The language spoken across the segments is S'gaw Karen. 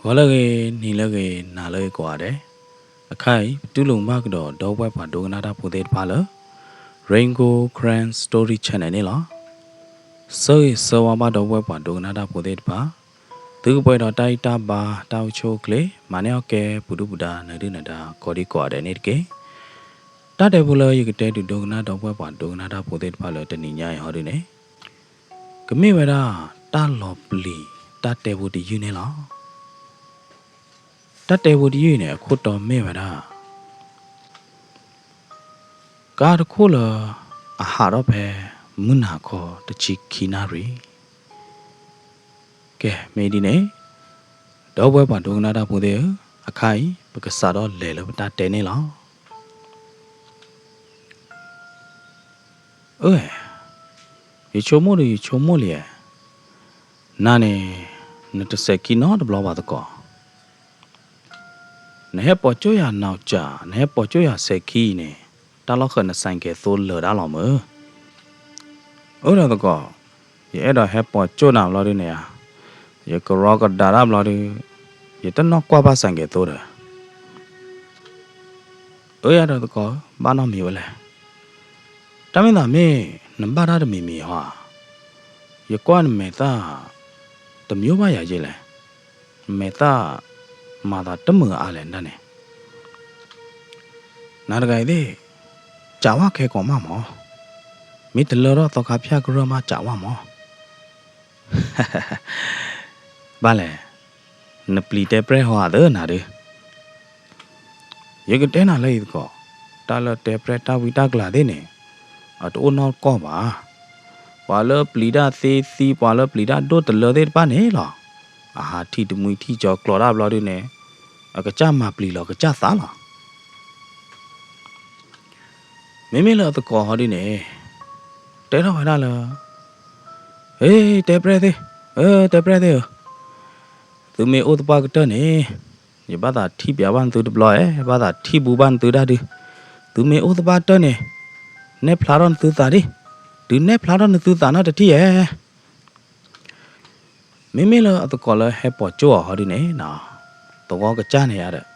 ဂီၤလၢအဂ့ၤ, နံၤလၢအဂ့ၤ, နၤလၢအဂ့ၤကိးဂၤဒဲး, အခါအံၤ ပတူၢ်လိာ်မုာ်ဘၣ်ကဒီးဒီပုၢ်ဝဲၢ်ပှၤဒိကနၣ်တၢ်ဖိသ့ၣ်တဖၣ်လၢ Rain Gold Karen Story Channel န့ၣ်လီၤ. ဆၢဂ့ၤဆၢဝါဘၣ်ဒီပုၢ်ဝဲၢ်ပှၤဒိကနၣ်တၢ်ဖိသ့ၣ်တဖၣ်, သုကပှဲၤဒီးတၢ်အံၣ်တၢ်ဘါ တၢ်အိၣ်ဆူၣ်အိၣ်ချ့, မၤန့ၢ်အီၣ်ကဲပူၤဒုၣ်ပူၤဒါ နၢၤဒုၣ်နၢၤဒါ ကိးဒံကိးဂၤဒဲးန့ၣ်တက့ၢ်. တၢ်တဲဖိလၢယကတဲဒုးဒိကနၣ်ဒီပုၢ်ဝဲၢ်ပှၤဒိကနၣ်တၢ်ဖိသ့ၣ်တဖၣ်လၢတနံၤညါအံၤဟီဒုန့ၣ် ကမ့ၢ်ဝဲဒၣ် တၢ်လီၤပျံၤတၢ်တဲဖိတယုၢ်န့ၣ်လီၤ. တၢ်တဲဖိတယုၢ်အံၤန့ၣ် အခိၣ်တီမ့ၢ်ဝဲဒၣ် ကါတခိၣ်လၢ အဟးထီၣ်ဖဲ မုၢ်နၤခီတဆံခံနၣ်ရံၣ်. ကဲ မ့ၢ်ဒ်န့ၣ် ဒီပုၢ်ဝဲၢ်ပှၤဒိကနၣ်တၢ်ဖိသ့ၣ်ဧၢ, အခါအံၤ ပကစးထီၣ်လဲၤလၢပတၢ်တဲန့ၣ်လီၤ. အၢ, ယဆိကမိၣ်ဒီးယဆိကမိၣ်လံဧါ, နၤန့ၣ် နတစဲးခံနီတဘျီဘၣ်သကိး, နဟဲပိာ်ကၠိၣ်ယၤနီၢ်ကၠး နဟဲပိာ်ကၠိၣ်ယၤစဲးခံအံၤန့ၣ် တၢ်လီၢ်ဃၢၤနဆိုင်ကယ်သိလၢာ်ဒၣ်လီၤမၢ်. အၢဒီးသကိး, ယအဲၣ်ဒိးဟဲပိာ်ကၠိၣ်နၤဘျီဒုန့ၣ်ဧါ, ယကရီကဒါတၢ်ဘျီဒု, ယတနီၢ်ကွၢ်ဘၣ်ဆိုင်ကယ်သိဒီး အၢယၤဒီးသကိးဧၢ, ဘၣ်နီတမံၤဝဲလဲၣ်. တၢ်မ့ၢ်သးမ့ၢ် နဘၣ်တၢ်တမံၤမံၤဟီဧါ, ယကွၢ်နမဲာ်သၣ် တမံၤဘၣ်ယၤယဲလဲၣ်, နမဲာ်သၣ် မၤသးတမုာ်အါလဲၣ်ဒၣ်န့ၣ်. နၤတဂၤအံၤသ့ၣ် ကးဝါခဲကိာ်မးမၢ်, မ့ၢ်တလၢထီၣ်သီခါဖၠၣ်ကရၢၢ်မးကးဝါမၢ်. ဘၣ်လဲၣ်, နပျံၤတဲပြဲၢ်ဟီဧါသၢနၤဒု, ယကတဲနၤလၢအံၤသကိး, တၢ်လၢတဲပြဲၢ်တၢ်ဝံတၢ်ကလၤသ့ၣ်န့ၣ် အတအိၣ်နီတကီၢ်ဘၣ်. ပှၤလၢပျံၤတၢ်သ့သံ ပှၤလၢပျံၤတၢ်ဒိၣ်တလၢသ့ၣ်တဖၣ်န့ၣ်လီၤ, အဟးထံၣ်တမှံထံၣ်ကၠီကျီတၢ်ဘျီဒုန့ၣ် အကစၢ်မၤပျံၤလီၤကစၢ်သးလီၤ. မ့မ့ၢ်လၢအသကိးဟီဒုန့ၣ် တဲထီၣ်ဝဲဒၣ်လၢ ဟ့ တဲပြဲၢ်သ့ၣ်, အၢ တဲပြဲၢ်သ့ၣ်ဧၢ, သုမ့ၢ်အိၣ်သပှၢ်ကတၢၢ်န့ၣ် ယဘၣ်သးထံၣ်ပျးဘၣ်နသုတဘျီဧါ, ဘၣ်သးထံၣ်ဘူးဘၣ်နသုတၢ်ဒု, သုမ့ၢ်အိၣ်သပှၢ်ကတၢၢ်န့ၣ် နဲၣ်ဖျါထီၣ်နသုသးဒံး, တုၤနဲၣ်ဖျါထီၣ်နသုသးနီတထံၣ်ဧါ. မ့မ့ၢ်လၢအသကိးလၢဟဲပိာ်ကၠိၣ်အီၤဟီဒုန့ၣ် သဝီကစၢ်န့ၣ်ယါဒီး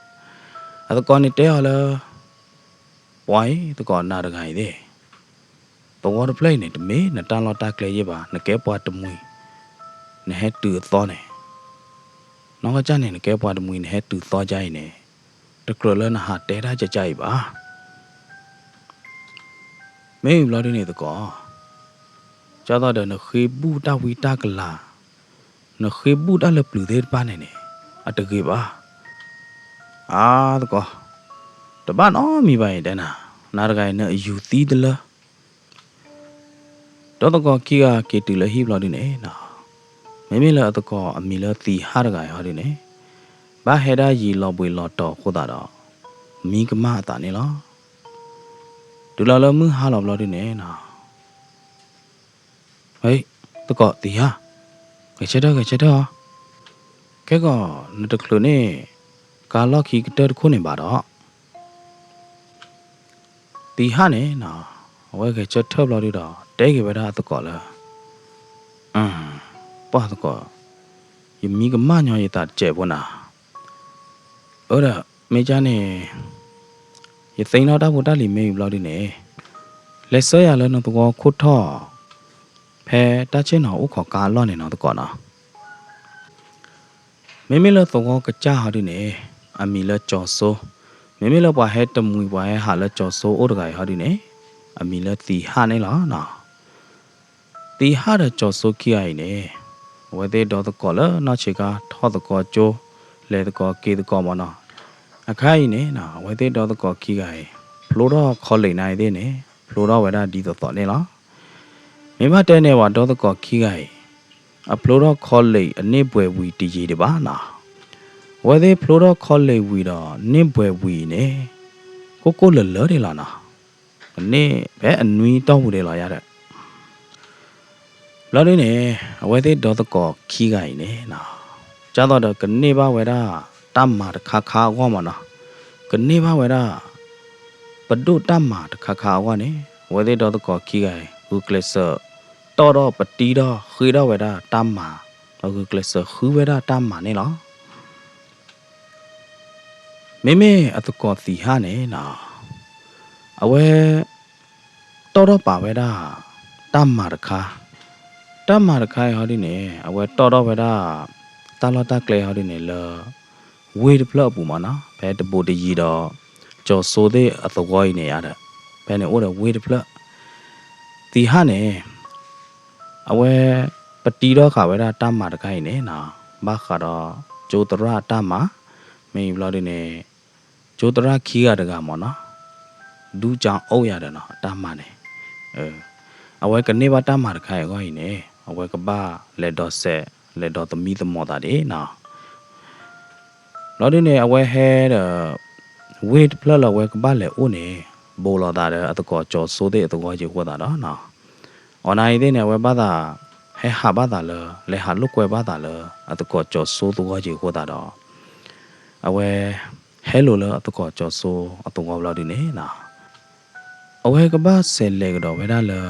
အသကိးန့ၣ်တဲအီၤလၢ ပှၤအံၤ သကိးနၤတဂၤအံၤသ့ၣ်, သဝီတဖျၢၣ်အံၤန့ၣ် တမ့ၢ်နတၢ်လီၢ်တၢ်ကျဲယ့ၢ်ဘၣ်, နကဲပှၤတမှံၤ နဟဲတုၤအသီန့ၣ်, နီၢ်ကစၢ်န့ၣ် နကဲပှၤတမှံၤ နဟဲတုၤသီကါအံၤန့ၣ် တကြၢးလၢနဟးတဲတၢ်ကကါအံၤဘၣ်. မ့ၢ်ဝံၤဘျီဒုန့ၣ်သကိး, ကၢ်သိးဒီးနဃ့ဘူၣ်တၢ်ဝံတၢ်ကလၤ, နဃ့ဘူၣ်တၢ်လၢပျုၤသ့ၣ်တဖၣ်န့ၣ်န့ၣ် အတဂ့ၤဘၣ်. အါသကိး, တဘၣ်နီတမံၤဘၣ်အံၤတဲနၤ, နၤတဂၤအံၤန့ၣ်အယူၤသံတလၢ ဒီးသကိးခံဂၤက့ၤတုၤလၢဟံၣ်ဘျီဒုန့ၣ်, မ့မ့ၢ်လၢအသကိးအမံၤလၢသံဟၣ်တဂၤအံၤဟီဒုန့ၣ်, ဘၣ်ဟဲဒၣ်ယံာ်လီၤဘှံးလီၤတီၤအဃိသတးဒီး မံကမၣ်အသးန့ၣ်လီၤ. တုၤလီၤလၢမုၢ်ဟါလီၤဘျီဒုန့ၣ်, သကိးသံဟၣ်, ဂဲၤဆၢထၢၣ်ဂဲၤဆၢထၢၣ်အီၤ, ခဲကီး နတချုးန့ၣ် ကါလီၢ်ခံကတၢၢ်တခိၣ်န့ၣ်ဘၣ်ဒီး သံဟၣ်န့ၣ်, အဝဲဂဲၤဆၢထၢၣ်ဘျီဒုဒီး တဲက့ၤဝဲဒၣ်အသကိးလၢ, ပှၢ်သကိး, ယမံကမၣ်ညီယသးတစဲးဖိနၤ, အၢဒီး မ့ၢ်ကၢ်န့ၣ် ယသ့ၣ်နီၣ်တၢ်ဖိတၢ်လံၤမ့ၢ်ဝံၤဘျီဒုန့ၣ်, လဲၤဆှၢယၤလၢနသဝီခိၣ်ထီၣ်, ဖဲတၢ်ဆ့ၣ်နီၤအိၣ်ခိးကါအလီၢ်န့ၣ်နီၤသကိးနီၤ. မ့မ့ၢ်လၢသဝီကစၢ်ဟီဒုန့ၣ်, အမံၤလၢကၠီၤစိ, မ့မ့ၢ်လၢပှၤဟဲတမှံၤပှၤဟဲဟးလၢကၠီၤစိအိၣ်တဂၤအံၤဟီဒုန့ၣ်, အမံၤလၢသံဟၣ်န့ၣ်လီၤ. သံဟၣ်ဒီးကၠီၤစိခံဂၤအံၤန့ၣ်, အဝဲသ့ၣ်ဒီသကိးလၢနီၢ်ဆံးခါထီၣ်သကိးကၠိ, လဲၤသကိးက့ၤသကိးမၢ်နီၤ. အခါအံၤန့ၣ် အဝဲသ့ၣ်ဒီသကိးခံဂၤအံၤ ဖျိထီၣ်ခီလ့ၣ်နၤအံၤသ့ၣ်န့ၣ် ဖျိထီၣ်ဝဲဒၣ်ဒ်သိးသိးန့ၣ်လီၤ. မ့ၢ်ဘၣ်တဲန့ၣ် ပှၤဒီသကိးခံဂၤအံၤ အဖျိထီၣ်ခီလ့ၣ်အန့ၢ်ဘှဲးဝံၤတယံၤဒံးဘၣ်နီၤ. အဝဲသ့ၣ်ဖျိထီၣ်ခီလ့ၣ်ဝံၤဒီးန့ၢ်ဘှဲးဝံၤအံၤန့ၣ် ကိၢ်ကိၢ်လၢၤလၢၤဒံးလီၤနီၤ. ကန့ၢ်ဖဲအနွံတီၢ်ပူၤဒံးလီၤယါဒီး ဘျီဒုန့ၣ် အဝဲသ့ၣ်ဒီသကိးခံဂၤအံၤန့ၣ် ကၢ်သိးဒီးကန့ၢ်ဘၣ်ဝဲဒၣ်တၢ်မၤတခါခါအဂီၢ်မၢ်နီၤ, ကန့ၢ်ဘၣ်ဝဲဒၣ် ပဒိၣ်တၢ်မၤတခါခါအဂီၢ်န့ၣ် အဝဲသ့ၣ်ဒီသကိးခံဂၤအံၤ ဂုာ်ကျဲးစၢးတီၣ်ထီၣ်ပတံထီၣ်ဃ့ထီၣ်ဝဲဒၣ်တၢ်မၤ, ဂုာ်ကျဲးစၢးဃုဝဲဒၣ်တၢ်မၤန့ၣ်လီၤ. မ့မ့ၢ်အသကိးသံၣ်ဟၣ်န့ၣ်နီၤ, အဝဲတီၣ်ထီၣ်ပာ်ဝဲဒၣ် တၢ်မၤတခါ, တၢ်မၤတခါအံၤဟီဒုန့ၣ် အဝဲတီၣ်ထီၣ်ဝဲဒၣ် တၢ်လီၢ်တၢ်ကျဲဟီဒုန့ၣ်လၢ ဝ့ၢ်တဖျၢၣ်အပူၤမးနီၤ, ဖဲတဘူးတယံၤဒီး ကၠီၤစိသ့ၣ်အသဝီအံၤန့ၣ်ယါဒီး ဖဲန့ၣ်အိၣ်ဒီးဝ့ၢ်တဖျၢၣ် သံၣ်ဟၣ်န့ၣ် အဝဲ ပတံထီၣ်ဃာ်ဝဲဒၣ်တၢ်မၤတခါအံၤန့ၣ်နီၤ, ဘၣ်ဃးဒီးကၠိသရၣ်အတၢ်မၤ, မ့ၢ်ဘျီဒုန့ၣ် ကၠိသရၣ်ခံဂၤတဂၤမးနီၤ, ဒူကၠီအိၣ်ယၤဒီးနီၤ အတၢ်မၤန့ၣ်, အဝဲကန့ၢ်ဘၣ်တၢ်မၤတခါအံၤအဂီၢ်အံၤန့ၣ် အဝဲကဘၣ်လဲၤဒိးစဲး လဲၤဒိးသမံသမိးသးဒ်နီၤ ဘျီဒုန့ၣ် အဝဲဟဲဒီး ဝ့ၢ်တဖျၢၣ်လၢအဝဲကဘၣ်လဲၤအိၣ်န့ၣ် ဘူးလိာ်သးဒီးအသကိးကၠီၤစိသ့ၣ်အသဝီက့ၤအဃိသတးဒီးနီၤ, အီၤနၤအံၤသ့ၣ်န့ၣ် အဝဲဘၣ်သး ဟဲဟးဘၣ်သးလၢ လဲၤဟးလိာ်ကွဲဘၣ်သးလၢ အသကိးကၠီၤစိသဝီက့ၤအဃိသတးဒီး အဝဲ ဟဲလိာ်လၢအသကိးကၠီၤစိအသဝီဘျီဒုန့ၣ်နီၤ, အဝဲကဘၣ်စဲးလဲၤကဒီးဝဲဒၣ်လၢ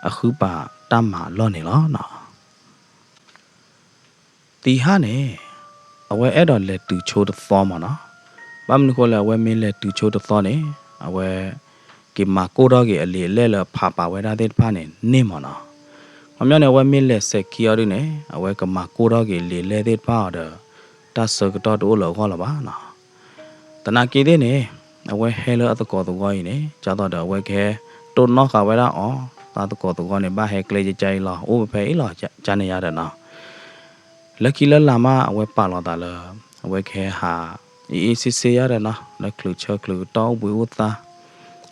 အဃုပာ်တၢ်မၤအလီၢ်န့ၣ်လီၤနီၤ. သံၣ်ဟၣ်န့ၣ် အဝဲအဲၣ်ဒိးလဲၤတုၤဆိတသီမးနီၤ, ဘၣ်မနုၤဃိလၢအဝဲမ့ၢ်လဲၤတုၤဆိတသီန့ၣ် အဝဲ က့ၤမၤကိၢ်ထီၣ်က့ၤအလံာ်အလဲၢ်လၢအဖးပာ်ဝဲဒၣ်သ့ၣ်တဖၣ်န့ၣ် န့ၢ်မးနီၤ, ခီပညီန့ၣ် အဝဲမ့ၢ်လဲၤစဲးခံအီၤဒုန့ၣ် အဝဲကမၤကိၢ်ထီၣ်က့ၤလံာ်အလဲၢ်သ့ၣ်တဖၣ်အီၤဒီး တၢ်ဆၢကတီၢ်တအိၣ်လၢအဂီၢ်လၢၤဘၣ်နီၤ သနာ်က့သ့ၣ်န့ၣ် အဝဲဟဲလၢအသကိးသဝီအံၤန့ၣ် ဒ်သိးဒီးအဝဲကဟဲတိၢ်နီၣ်ဃာ်ဝဲဒၣ်အီၤ, သးသကိးသဝီန့ၣ် ဘၣ်ဟဲကျဲယကါအံၤလီၤ အိၣ်ဖဲအံၤလီၤ ကန့ၣ်ယါဒီးနီၤ, လၢခံလၢလာ်မး အဝဲပာ်လီၤသးလၢ အဝဲကဟဲဟး အ့ၣ်အ့ၣ်ဆ့ဆ့ယါဒီးနီၤ လၢချုးဆၢချုးကတီၢ်အိၣ်ဘှံးအိၣ်သါ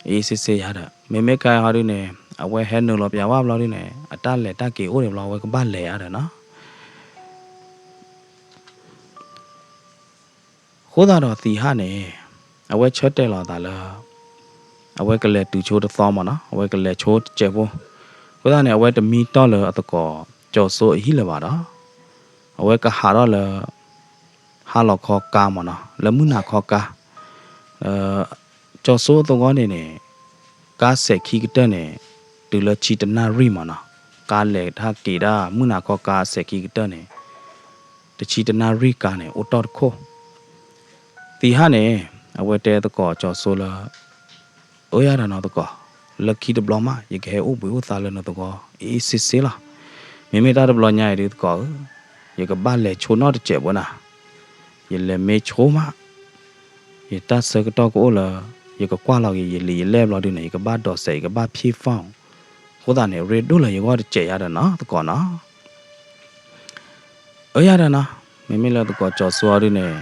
အ့ၣ်အ့ၣ်ဆ့ဆ့ယါဒီး မ့မ့ၢ်ခဲအံၤဟီဒုန့ၣ် အဝဲဟဲနုာ်လီၤပျးဝဲဘျီဒုန့ၣ် အတၢ်လဲၤတၢ်က့ၤအိၣ်ဒံးဘျီ အဝဲကဘၣ်လဲၤယါဒီးနီၤ အဃိသတးဒီးသံၣ်ဟၣ်န့ၣ် အဝဲဆၢတဲာ်လီၤသးလၢ အဝဲကလဲၤတုၤဆိတသီမးနီၤ, အဝဲကလဲၤဆိတစဲးဖိ, အဃိသတးန့ၣ် အဝဲတမံတီၢ်လၢအသကိးကၠီၤစိအဟံၣ်လၢၤဘၣ်ဒီး အဝဲကဟးထီၣ်လၢ ဟါလီၤခီကါမးနီၤ, လၢမုၢ်နၤခီကါ, ကၠီၤစိအသဝီန့ၣ်န့ၣ် ကါစဲးခံကတၢၢ်န့ၣ် တုၤလၢဆံတနၣ်ရံၣ်မးနီၤ, ကါလဲၤတၢ်က့ၤဒၣ်မုၢ်နၤခီကါစဲးခံကတၢၢ်န့ၣ် တဆံတနၣ်ရံၣ်ကါန့ၣ် အိၣ်တီၢ်တခိၣ် သံၣ်ဟၣ်န့ၣ် အဝဲတဲသကိးကၠီၤစိလၢ အၢယါဒီးနီၤသကိး, လၢခံတဘျီမး ယကဟဲအိၣ်ဘှံးအိၣ်သါလၢနသဝီ အ့ၣ်အ့ၣ်ဆ့ဆ့လီၤ. မ့မ့ၢ်တၢ်တဘျီညါအံၤဒုသကိးဧၢ, ယကဘၣ်လဲၤဆိနီတစဲးဖိနၤ, ယလဲၤမ့ၢ်ဆိမး ယတၢ်ဆၢကတီၢ်ကအိၣ်လၢ ယကကွၢ်လီၤက့ၤယလံာ်ယလဲၢ်ဘျီဒုန့ၣ် ယကဘၣ်ဒိးစဲး ယကဘၣ်ဖြေဖီၣ်, အဃိသတးန့ၣ် ရ့ဒိၣ်လၢယဂီၢ်တစဲးယါဒီးနီၤသကိးနီၤ. အၢယါဒီးနီၤ, မ့မ့ၢ်လၢသကိးကၠီၤစိအီၤဒုန့ၣ်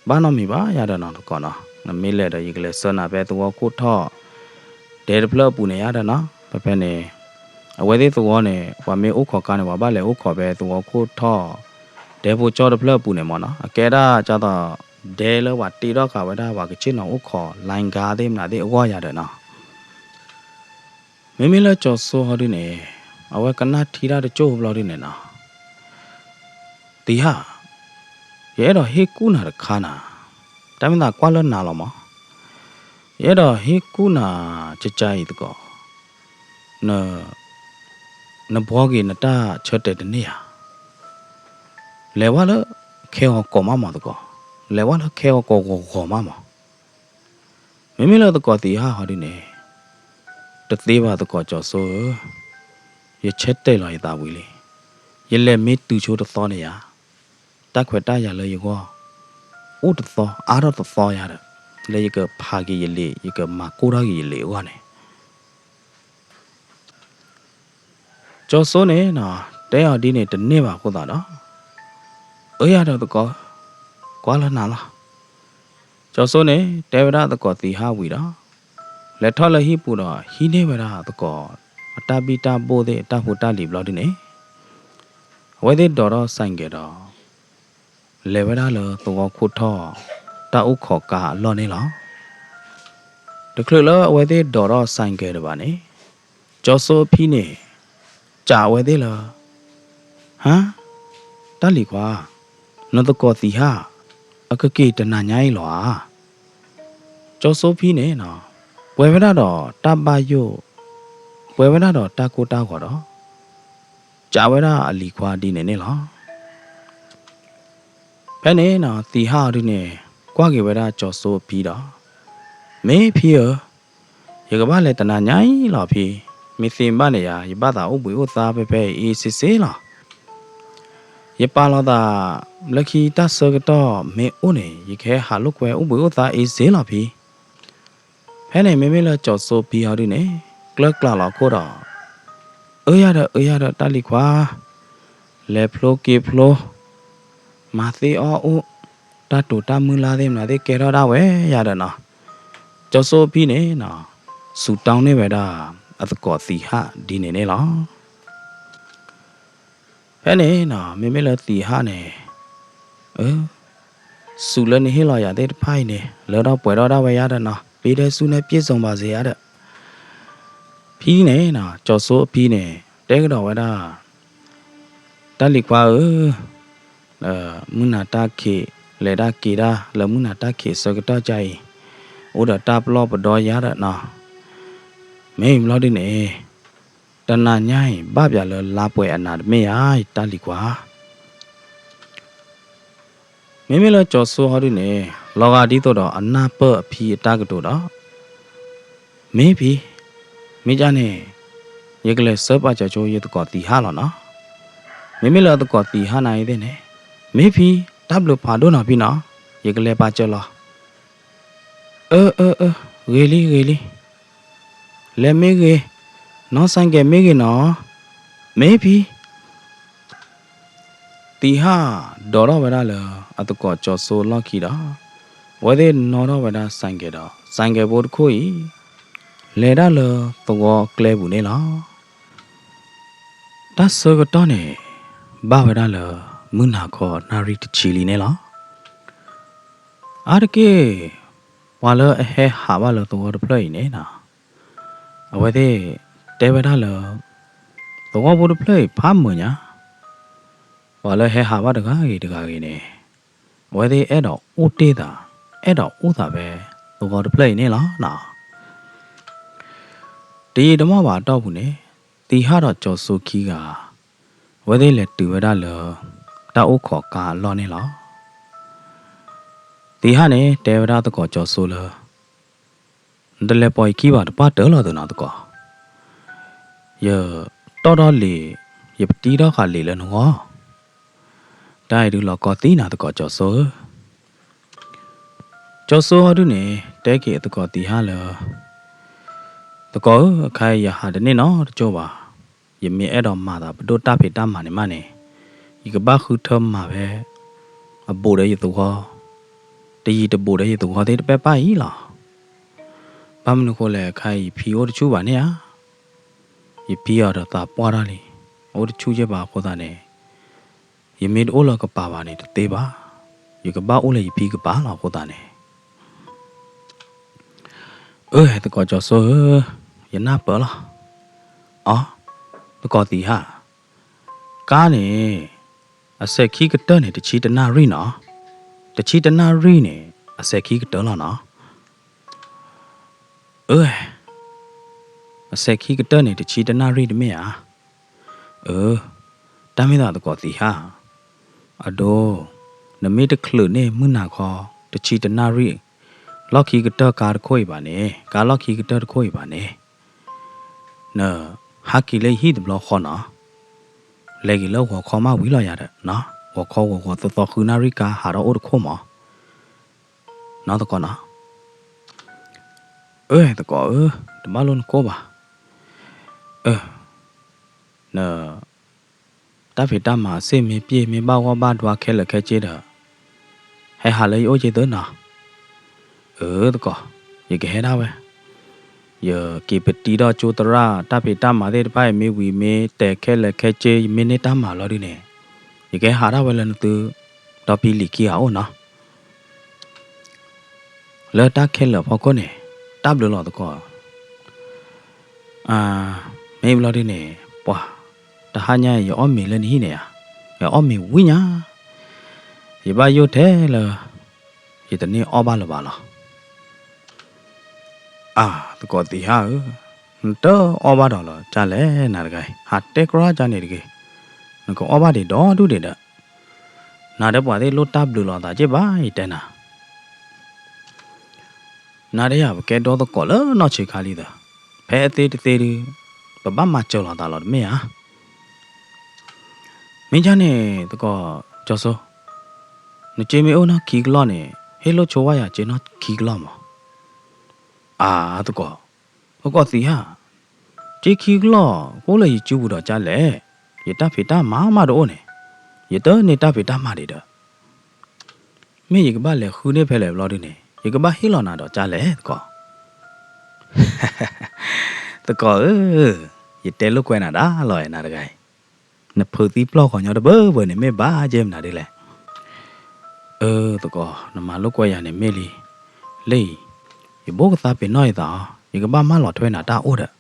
ဘၣ်နီတမံၤဘၣ်ယါဒီးနီၤသကိးနီၤ, နမ့ၢ်လဲၤဒီး ယကလဲၤဆှၢနၤဖဲသဝီခိၣ်ထီၣ် ဒဲတဖျၢၣ်အပူၤန့ၣ်ယါဒီးနီၤ, ဖဲဖဲန့ၣ် အဝဲသ့ၣ်သဝီန့ၣ် ပှၤမ့ၢ်အိၣ်ခိးကါန့ၣ် ပှၤဘၣ်လဲၤအိၣ်ခိးဖဲသဝီခိၣ်ထီၣ် ဒဲဖိကၠီတဖျၢၣ်အပူၤန့ၣ်မးနီၤ, အကဲဒၣ်ဒ်သိး ဒဲလၢပှၤတ့ထီၣ်ဃာ်ဝဲဒၣ် ပှၤကဆ့ၣ်နီၤအိၣ်ခိး လိုင်းကား သ့ၣ်မနုၤသ့ၣ်အဂီၢ်ယါဒီးနီၤ. မ့မ့ၢ်လၢကၠီၤစိဟီဒုန့ၣ် အဝဲကနၣ်ထံတၢ်တကၠိၢ်ဘျီဒုန့ၣ်နီၤ, သံၣ်ဟၣ်, ယအဲၣ်ဒိးဟ့ၣ်ကူၣ်နၤတခါနၤ, တၢ်မ့ၢ်သးကွၢ်လၢနၤလီၤမး, ယအဲၣ်ဒိးဟ့ၣ်ကူၣ်နၤကကါအံၤသကိး, နဘှီက့ၤနတၢ်ဆၢတဲာ်တန့ၢ်ဧါ, လဲၤဝဲလၢခဲဂီၤကီးမးမးသကိး, လဲၤဝဲလၢခဲဂီၤကီးဂီၤဂီၤမးမး မ့မ့ၢ်လၢသကိးသံၣ်ဟၣ်ဟီဒုန့ၣ်, တသ့ဘၣ်သကိးကၠီၤစိဧၢ, ယဆၢတဲာ်လီၤယသးဝံၤလံ, ယလဲၤမ့ၢ်တုၤဆိတသီန့ၣ်ယါ, တၢ်ခွဲးတၢ်ယာ်လၢယဂီၢ်, အိၣ်တသီ အါထီၣ်တသီယါဒီး, လၢယကဖးက့ၤယလံာ် ယကမၤကိၢ်ထီၣ်က့ၤယလံာ်အဂီၢ်န့ၣ် ကၠီၤစိန့ၣ်နီၤ, တဲအီၤဒ်န့ၣ်တန့ၢ်ဘၣ်အဃိသတးဒီး, အၢယါဒီးသကိး, ကွၢ်လၢနၤလီၤ. ကၠီၤစိန့ၣ် တဲဝဲဒၣ်သကိးသံၣ်ဟၣ်ဝံၤဒီး, လဲၤထီၣ်လၢဟံၣ်ပူၤဒီး ဟံးန့ၢ်ဝဲဒၣ်သကိး အတၢ်ဘံၣ်တၢ်ဘိၣ်သ့ၣ် အတၢ်ဖိတၢ်လံၤဘျီဒုန့ၣ်, အဝဲသ့ၣ်ဒိးထီၣ်စဲးကဲးဒီး လဲၤဝဲဒၣ်လၢသဝီခိၣ်ထီၣ် တၢ်အိၣ်ခိးကါအလီၢ်န့ၣ်လီၤ. တချုးလၢအဝဲသ့ၣ်ဒိးထီၣ်စဲးကဲးဒံးဘၣ်န့ၣ်, ကၠီၤစိအဖံန့ၣ် စံးဝဲသ့ၣ်လၢ, ဟါ, တၢ်လံၤခွါ, နသကိးသံၣ်ဟၣ် အကက့ၤတနၤညါအံၤလီၤဧါ. ကၠီၤစိဖံန့ၣ်နီၤ, ပှဲၤဝဲဒၣ်ဒီးတၢ်ဘၣ်ယိၣ်, ပှဲၤဝဲဒၣ်ဒီးတၢ်ကိၢ်တၢ်ဂီၤဒီး, စံးဝဲဒၣ်အလံၤခွါဒ်န့ၣ်န့ၣ်လီၤ. ဖဲန့ၣ်နီၤ သံၣ်ဟၣ်အီၤဒုန့ၣ် ကွၢ်က့ၤဝဲဒၣ်ကၠီၤစိအဖံဒီး, မ့ၢ်ဖံဧၢ, ယကဘၣ်လဲၤတနၤညါအံၤလီၤဖံ, မ့ၢ်သ့မ့ၢ်ဘၣ်န့ၣ်ယၤ ယဘၣ်သးအိၣ်ဘှံးအိၣ်သါဖဲဖဲအံၤအ့စ့စ့လီၤ. ယပာ်လီၤသး လၢခံတၢ်ဆၢကတီၢ်မ့ၢ်အိၣ်န့ၣ် ယကဟဲဟးလိာ်ကွဲအိၣ်ဘှံးအိၣ်သါအ့စ့လီၤဖံ. ဖဲန့ၣ် မ့မ့ၢ်လၢကၠီၤစိဖံဟီဒုန့ၣ် ကျၢ်ကျၢ်လီၤခိၣ်ဒီး, အၢယၤဒီး အၢယၤဒီး တၢ်လံၤခွါ, လဲၤဖျိက့ၤဖျိ, မၤသ့အီၣ်အိၣ်, တၢ်တိၤတၢ်မုၢ်လၢ်သ့ၣ်မနုၤသ့ၣ်ကဲထီၣ်ဒၣ်ဝဲယၤဒီးနီၤ, ကၠီၤစိဖံန့ၣ်နီၤ, စူးတောင်းန့ၢ်ဝဲဒၣ် အသကိးသံဟၣ်ဒ်န့ၣ်န့ၣ်လီၤ. ဖဲန့ၣ်နီၤ မ့မ့ၢ်လၢသံဟၣ်န့ၣ်, အၢ, စူးလၢနဟ့ၣ်လီၤယၤသ့ၣ်တဖၣ်အံၤန့ၣ် လၢထီၣ်ပှဲၤထီၣ်ဒၣ်ဝဲယၤဒီးနီၤ, ပေးတဲ့ဆုနဲ့ပြည့်စုံပါစေ ယၤဒီး, ဖံန့ၣ်နီၤ ကၠီၤစိအဖံန့ၣ် တဲကဒီးဝဲဒၣ်, တၢ်လံၤခွါဧၢ, မုၢ်နၤတၢ်ခံး, လဲၤတၢ်က့ၤတၢ် လၢမုၢ်နၤတၢ်ခံးဆၢကတီၢ်ကါအံၤ, အိၣ်ဒီးတၢ်ပလီၢ်ပဒီယၤဒီးနီၤ, မ့ၢ်ဘျီဒ်န့ၣ် တနၤညါအံၤ ဘၣ်ပၠးလၢလါပှဲၤအနၤတမ့ၢ်ဧါ တၢ်လံၤခွါ. မ့မ့ၢ်လၢကၠီၤစိဟီဒုန့ၣ် လီၤဂာ်ဒ်သိးဒီးအနၢ်ပၢၢ်အဖံအတၢ်ကတိၤဒီး, မ့ၢ်ဖံ, မ့ၢ်ကန့ၣ် ယကလဲၤဆှၢပာ်စၢၤဆိယသကိးသံဟၣ်လီၤနီၤ. မ့မ့ၢ်လၢအသကိးသံဟၣ်နၤအံၤသ့ၣ်န့ၣ်, မ့ၢ်ဖံ, တၢ်ဘျုးဖးဒိၣ်နီၤဖံနီၤ, ယကလဲၤပာ်စၢၤလီၤ. အၢ အၢ အၢ, ဂ့ၤလံ ဂ့ၤလံ, လဲၤမ့ၢ်ဂ့ၤ, နီၢ်စၣ်ကဲၤမ့ၢ်ဂ့ၤနီၤ, မ့ၢ်ဖံ. သံဟၣ်ဒိးထီၣ်ဝဲဒၣ်လၢအသကိးကၠီၤစိအလီၢ်ခံဒီး, အဝဲသ့ၣ်နီၣ်ထီၣ်ဝဲဒၣ်စၣ်ကဲၤဒီး စၣ်ကဲၤဖိတခိၣ်အံၤ လဲၤဒၣ်လၢသဝီအကျဲပူၤန့ၣ်လီၤ. တၢ်ဆၢကတီၢ်န့ၣ် ဘၣ်ဝဲဒၣ်လၢမုၢ်နၤခီနၣ်ရံၣ်တဆံလံန့ၣ်လီၤ. အါတက့ၢ် ပှၤလၢအဟဲဟးဘၣ်လၢသဝီတဖျၢၣ်အံၤန့ၣ်နီၤ, အဝဲသ့ၣ်တဲဝဲဒၣ်လၢ သဝီဖိတဖျၢၣ်အံၤဖးမုာ်ညါ, ပှၤလၢဟဲဟးဘၣ်တဂၤဂ့ၤတဂၤဂ့ၤန့ၣ် အဝဲသ့ၣ်အဲၣ်ဒိးအိၣ်တ့ၢ်သး, အဲၣ်ဒိးအိၣ်သးဖဲသဝီတဖျၢၣ်အံၤန့ၣ်လီၤနီၤ. တယံာ်တမီၢ်ဘၣ်အတီၢ်ပူၤန့ၣ် သံဟၣ်ဒီးကၠီၤစိခံဂၤ အဝဲသ့ၣ်လဲၤတုၤဝဲဒၣ်လၢ တၢ်အိၣ်ခိးကါအလီၢ်န့ၣ်လီၤ. သံဟၣ်န့ၣ် တဲဝဲဒၣ်သကိးကၠီၤစိလၢ နတလဲၤပိာ်ယခံဘၣ် တပှၢ်တၢၢ်လီၤသနီၤသကိး, ယတီၢ်ထီၣ်လံာ်, ယပတံထီၣ်ဃာ်လံာ်လၢနဂီၢ်, တၢ်အံၤဒုးလီၤကီသံနၤသကိးကၠီၤစိဧၢ. ကၠီၤစိဟီဒုန့ၣ် တဲက့ၤအသကိးသံဟၣ်လၢ သကိးဧၢ, အခါအံၤယဟးတန့ၢ်နီတကၠိၢ်ဘၣ်. ယမ့ၢ်အဲၣ်ဒိးမၤသးပဒိၣ်တၢ်ဖံးတၢ်မၤန့ၣ်မးန့ၣ်, ယကဘၣ်ဃုထၢမၤဖဲ အဘူးဒီးယသဝီ, တယံာ်တဘူးဒီးယသဝီသ့ၣ်တဖၣ်အံၤလီၤ. ဘၣ်မနုၤဃိလဲၣ်, အခါအံၤယဖံအိၣ်တဆူၣ်ဘၣ်န့ၣ်ဧါ. ယဖံအီၤဒီးသးပှၢ်ထီၣ်လံ, အိၣ်တဆူၣ်ယဲၢ်ဘၣ်အဃိသတးန့ၣ်, ယမ့ၢ်တအိၣ်လၢကပၤဘၣ်န့ၣ်တသ့ဘၣ်. ယကဘၣ်အိၣ်လၢယဖံကပၤလီၤအဃိသတးန့ၣ် အၢ သကိးကၠီၤစိဧၢ, ယနၢ်ပၢၢ်လီၤ. အီ, သကိးသံဟၣ်, ကါန့ၣ် အစဲးခံကတၢၢ်န့ၣ် တဆံတနၣ်ရံၣ်နီၤ, တဆံတနၣ်ရံၣ်န့ၣ် အစဲးခံကတၢၢ်လီၤနီၤ. အၢ, အစဲးခံကတၢၢ်န့ၣ် တဆံတနၣ်ရံၣ်တမ့ၢ်ဧါ. အၢ, တၢ်မ့ၢ်သးသကိးသံဟၣ်, အဒိ, နမ့ၢ်တချုးန့ၢ်မုၢ်နၤခီ တဆံတနၣ်ရံၣ် လီၢ်ခံကတၢၢ်ကါတခိၣ်အံၤဘၣ်န့ၣ်, ကါလီၢ်ခံကတၢၢ်တခိၣ်အံၤဘၣ်န့ၣ်, နဟးက့ၤလၢယဟံၣ်တဘျီဃီနီၤ, လဲၤက့ၤလၢဂီၤခီမးဝံၤလီၤယၤဒီး, ဂီၤခီဂီၤဂီၤသီသီဃုနၣ်ရံၣ်ကါဟးထီၣ်အိၣ်တခိၣ်မး, နီသကိးနီၤ. အၢ သကိးဧၢ, တဘၣ်လိၣ်နကိၢ်ဘၣ်. အၢ, န တၢ်ဖံးတၢ်မၤအစ့ၢ်မ့ၢ်ပျဲၢ် မ့ၢ်ဘၣ်ဂီၢ်ဘၣ်ဒွါခဲလၢာ်ခဲဆ့ဒီး, ဟဲဟးလၢယအိၣ်က့ၤသ့နီၤ. အၢ သကိး, ယကဟဲဒၣ်ဝဲ, ယက့ၤပတံထီၣ်ကၠိသရၣ် တၢ်ဖံးတၢ်မၤသ့ၣ်တဖၣ်အံၤ မ့ၢ်ဝံၤမ့ၢ်တဲာ်ခဲလၢာ်ခဲဆ့ ယမ့ၢ်န့ၢ်တၢ်မၤလီၤဒုန့ၣ်, ယကဟဲဟးဒၣ်ဝဲလၢနသု ဒီဖံလံၤခံဂၤအိၣ်နီၤ. လၢတၢ်ခဲလၢာ်အဖီခိၣ်န့ၣ်, တၢ်ဘျုးလီၤသကိး. မ့ၢ်ဘျီဒုန့ၣ်, ပှၤ, တဟါညါအံၤ ယအီၣ်မ့ၤလၢနဟံၣ်န့ၣ်ဧါ, ယအီၣ်မ့ၤဝံၤညါ, ယဘၣ်ယိၣ်ထဲလၢ ယတန့ၢ်အီၣ်ဘၣ်လၢၤဘၣ်လီၤ. အၢ သကိးသံဟၣ်ဧၢ, နတအီၣ်ဘၣ်ဒီးလၢၤကၢ်လဲၣ်နၤတဂၤအံၤ, ဟးတဲကြီကၢ်န့ၣ်တဂ့ၤ, နကအီၣ်ဘၣ်ဒံးဒီဒူၣ်ဒံးဒီး, နၤဒီးပှၤသ့ၣ်လိၣ်တၢ်ဘျုးလီၤသးက့ၢ်ဘၣ် ယတဲနၤ. နၤဒီးယၤ ပကဲဒီသကိးလၢနီၢ်ဆံးခါလံသၢ, ဖဲအသ့တသ့ဒုး ပဘၣ်မၤစၢၤလီၤသးလီၤတမ့ၢ်ဧါ. မ့ၢ်ဒ်န့ၣ် သကိးကၠီၤစိ, နစ့မ့ၢ်အိၣ်နီၢ်ခံကလီၢ်န့ၣ် ဟ့ၣ်လိၣ်ဆိဝဲယၤစ့နီၢ်ခံကလီၢ်မး. အါ သကိး, သကိးသံဟါ, စ့ခံကလီၢ် အိၣ်လၢယစုပူၤဒီးကၠါလဲၣ်, ယတၢ်ဖံးတၢ်မၤမးတအိၣ်န့ၣ်, ယတန့ၢ်တၢ်ဖံးတၢ်မၤဒံးဒီး မ့ၢ်ယကဘၣ်လဲၤဃုန့ၢ်ဖဲလဲၣ်ဘျီဒုန့ၣ် ယကဘၣ်ဟ့ၣ်လီၤနၤဒီးကၠါလဲၣ် သကိး. သကိးဧၢ, ယတဲလိာ်ကွဲနၤဒၣ်လီၤအဲၣ်နၤတဂၤအံၤ, နဖုးသံပျီၢ်ဂီၤညီတဘၢဘၢန့ၣ် မ့ၢ်ဘၣ်ကဲမနုၤဒ်လဲၣ်. အၢ သကိး, နမၤလိာ်ကွဲယၤန့ၣ်မ့ၢ်လံ. လၢအံၤ ယဘိၣ်ကသါပ့ၤနီၣ်ယသးအီၤ, ယကဘၣ်မၢလီၤထွဲနၤတၢ်အိၣ်ဒီး.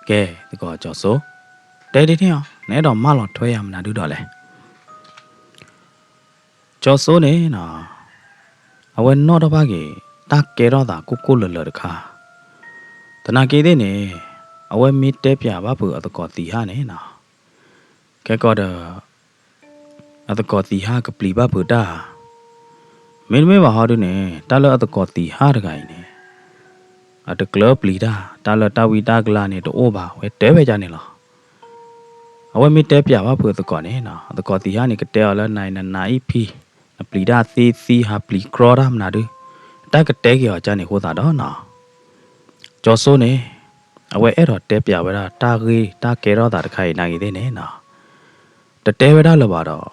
ကဲ သကိးကၠီၤစိ, တဲဒ်န့ၣ်အီၤ နအဲၣ်ဒိးမၢလီၤထွဲယၤမနုၤဒုဒီးလဲၣ်. ကၠီၤစိန့ၣ်နီၤ, အဝဲနီၣ်ထီၣ်ဘၣ်က့ၤ တၢ်ကဲထီၣ်သးကိၢ်ကိၢ်လၢၤလၢၤတခါ, သနာ်က့သ့ၣ်န့ၣ် အဝဲမ့ၢ်တဲပျးဘၣ်ဖုးအသကိးသံဟါန့ၣ်နီၤ, ခဲကီးဒီး အသကိးသံဟါကပျံၤဘၣ်ဖုးတၢ်ဧါ, မ့တမ့ၢ်ဘၣ်ဟီဒုန့ၣ် တၢ်လၢအသကိးသံဟါတဂၤအံၤန့ၣ် အတကျၢၤပျံၤတၢ်, တၢ်လၢတၢ်ဝံတၢ်ကလၤန့ၣ်တအိၣ်ဘၣ်, အဝဲတဲဝဲဒ်န့ၣ်လီၤ. အဝဲမ့ၢ်တဲပျးဘၣ်ဖုးအသကိးန့ၣ်နီၤ, အသကိးသံဟါန့ၣ် ကတဲအီၤလၢနၤအံၤနနၤအံၤဖံ, နပျံၤတၢ်သ့သံဟးပျံၤကြီတၢ်မနုၤဒု, တၢ်ကတဲက့ၤအီၤကၢ်န့ၣ်အဃိသတးဒီးနီၤ, ကၠီၤစိန့ၣ် အဝဲအဲၣ်ဒိးတဲပျးဝဲဒၣ်တၢ်ဂ့ၢ်တၢ်ကဲထီၣ်သးတခါအံၤနာ်ဂ့ၤသ့ၣ်န့ၣ်နီၤ, တတဲဝဲဒၣ်လၢၤဘၣ်ဒီး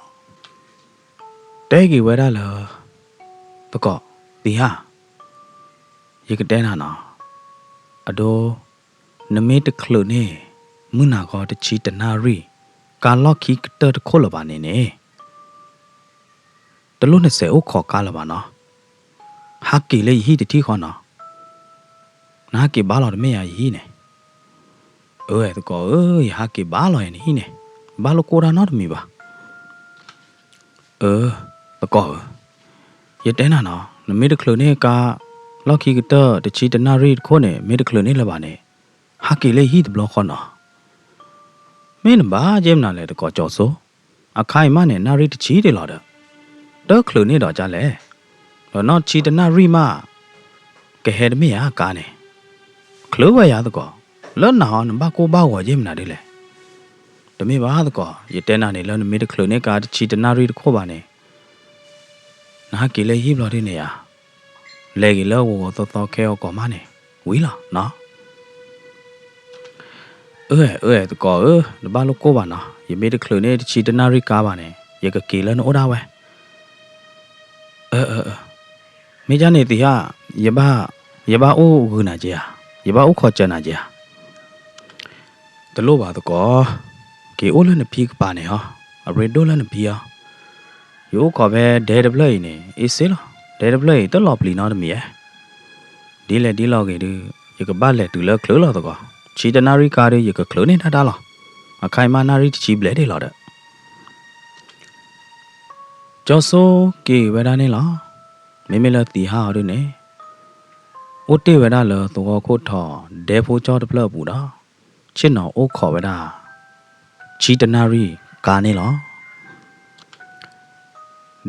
တဲက့ၤဝဲဒၣ်လၢ သကိးသံဟါ, ယကတဲနၤနီၤ, အဒိ နမ့ၢ်တချုးန့ၢ် မုၢ်နၤခီတဆံတနၣ်ရံၣ် ကါလီၢ်ခံကတၢၢ်တခိၣ်လၢၤဘၣ်န့ၣ်န့ၣ် တလိၣ်နစဲးအိၣ်ခိးကါလၢၤဘၣ်နီၤ, ဟးက့ၤလၢယဟံၣ်တထံၣ်ဃီနီၤ, နဟးက့ၤဘါလီၤတမ့ၢ်ဧါယဟံၣ်န့ၣ်. အၢ သကိးဧၢ, ယဟးက့ၤဘါလီၤယနဟံၣ်န့ၣ်, ဘၣ်လိာ်ကိၢ်တၢ်နီတမံၤဘၣ်. အၢ သကိးဧၢ, ယတဲနၤနီၤ, နမ့ၢ်တချုးန့ၢ်ကါ လီၢ်ခံကတၢၢ်တဆံတနၣ်ရံၣ်တခိၣ်န့ၣ် မ့ၢ်တချုးန့ၢ်လၢၤဘၣ်န့ၣ် ဟးက့ၤလၢယဟံၣ်တဘျီဃီနီၤ. မ့ၢ်နဘၣ်ကဲမနုၤလဲၣ် သကိးကၠီၤစိ, အခါအံၤမးန့ၣ် နၣ်ရံၣ်တဆံဒံးလီၤဒီး တချုးန့ၢ်ဒီးကၢ်လဲၣ်, ဒီးနီၢ်ဆံတနၣ်ရံၣ်မး ကဟဲတမ့ၢ်ဧါကါန့ၣ်, ချုးဝဲယၤသကိး, လၢနၤဟီ နဘၣ်ကိၢ်ဘၣ်ဂီၤကဲမနုၤဒ်လဲၣ်. တမ့ၢ်ဘၣ်သကိး, ယတဲနၤန့ၣ် လၢနမ့ၢ်တချုးန့ၢ်ကါတဆံတနၣ်ရံၣ်တခိၣ်ဘၣ်န့ၣ် နဟးက့ၤလၢယဟံၣ်ဘျီဒုန့ၣ်ဧါ, လဲၤက့ၤလၢဂီၤဂီၤသီသီခဲအီၤကီးမးန့ၣ် ဝံၤလီၤနီၤ. အၢ အၢ သကိးဧၢ, တဘၣ်လိာ်ကိၢ်ဘၣ်နီၤ, ယမ့ၢ်တချုးန့ၢ်တဆံတနၣ်ရံၣ်ကါဘၣ်န့ၣ် ယကက့ၤလၢနအိၣ်ဒၣ်ဝဲ. အၢ အၢ အၢ, မ့ၢ်ကၢ်န့ၣ်သံဟါ, ယဘၣ်, ယဘၣ်အိၣ်ဂုာ်နၤက့ၤဧါ, ယဘၣ်အိၣ်ခိးစၢၤနၤက့ၤဧါ. တလိၣ်ဘၣ်သကိး, က့ၤအိၣ်လၢနဖံကပၤန့ၣ်ဟီ, အရ့ဒိၣ်လၢနဖံဟီ, ယအိၣ်ခိးဖဲဒဲတဖျၢၣ်အံၤန့ၣ် အ့ၣ်စ့လီၤ, ဒဲတဖျၢၣ်အံၤတလီၤပျံၤနီတမံၤဧါ. ဒ်လဲၣ်ဒ်လဲၣ်ဂ့ၤဒုး ယကဘၣ်လဲၤတုၤလၢချုးလီၤသကိး, ဆံတနၣ်ရံၣ်ကါဒုး ယကချုးန့ၢ်တၢ်တၢ်လီၤ, အခါအံၤမးနၣ်ရံၣ်တဆံဘျဲၣ်ဒံးလီၤဒီး ကၠီၤစိက့ၤဝဲဒၣ်န့ၣ်လီၤ. မ့မ့ၢ်လၢသံဟါအီၤဒုးန့ၣ် အိၣ်တ့ၢ်ဝဲဒၣ်လၢသဝီခိၣ်ထီၣ်ဒဲဖိကၠီတဖျၢၣ်အပူၤဒီး ဆ့ၣ်နီၤအိၣ်ခိးဝဲဒၣ် ဆံတနၣ်ရံၣ်ကါန့ၣ်လီၤ.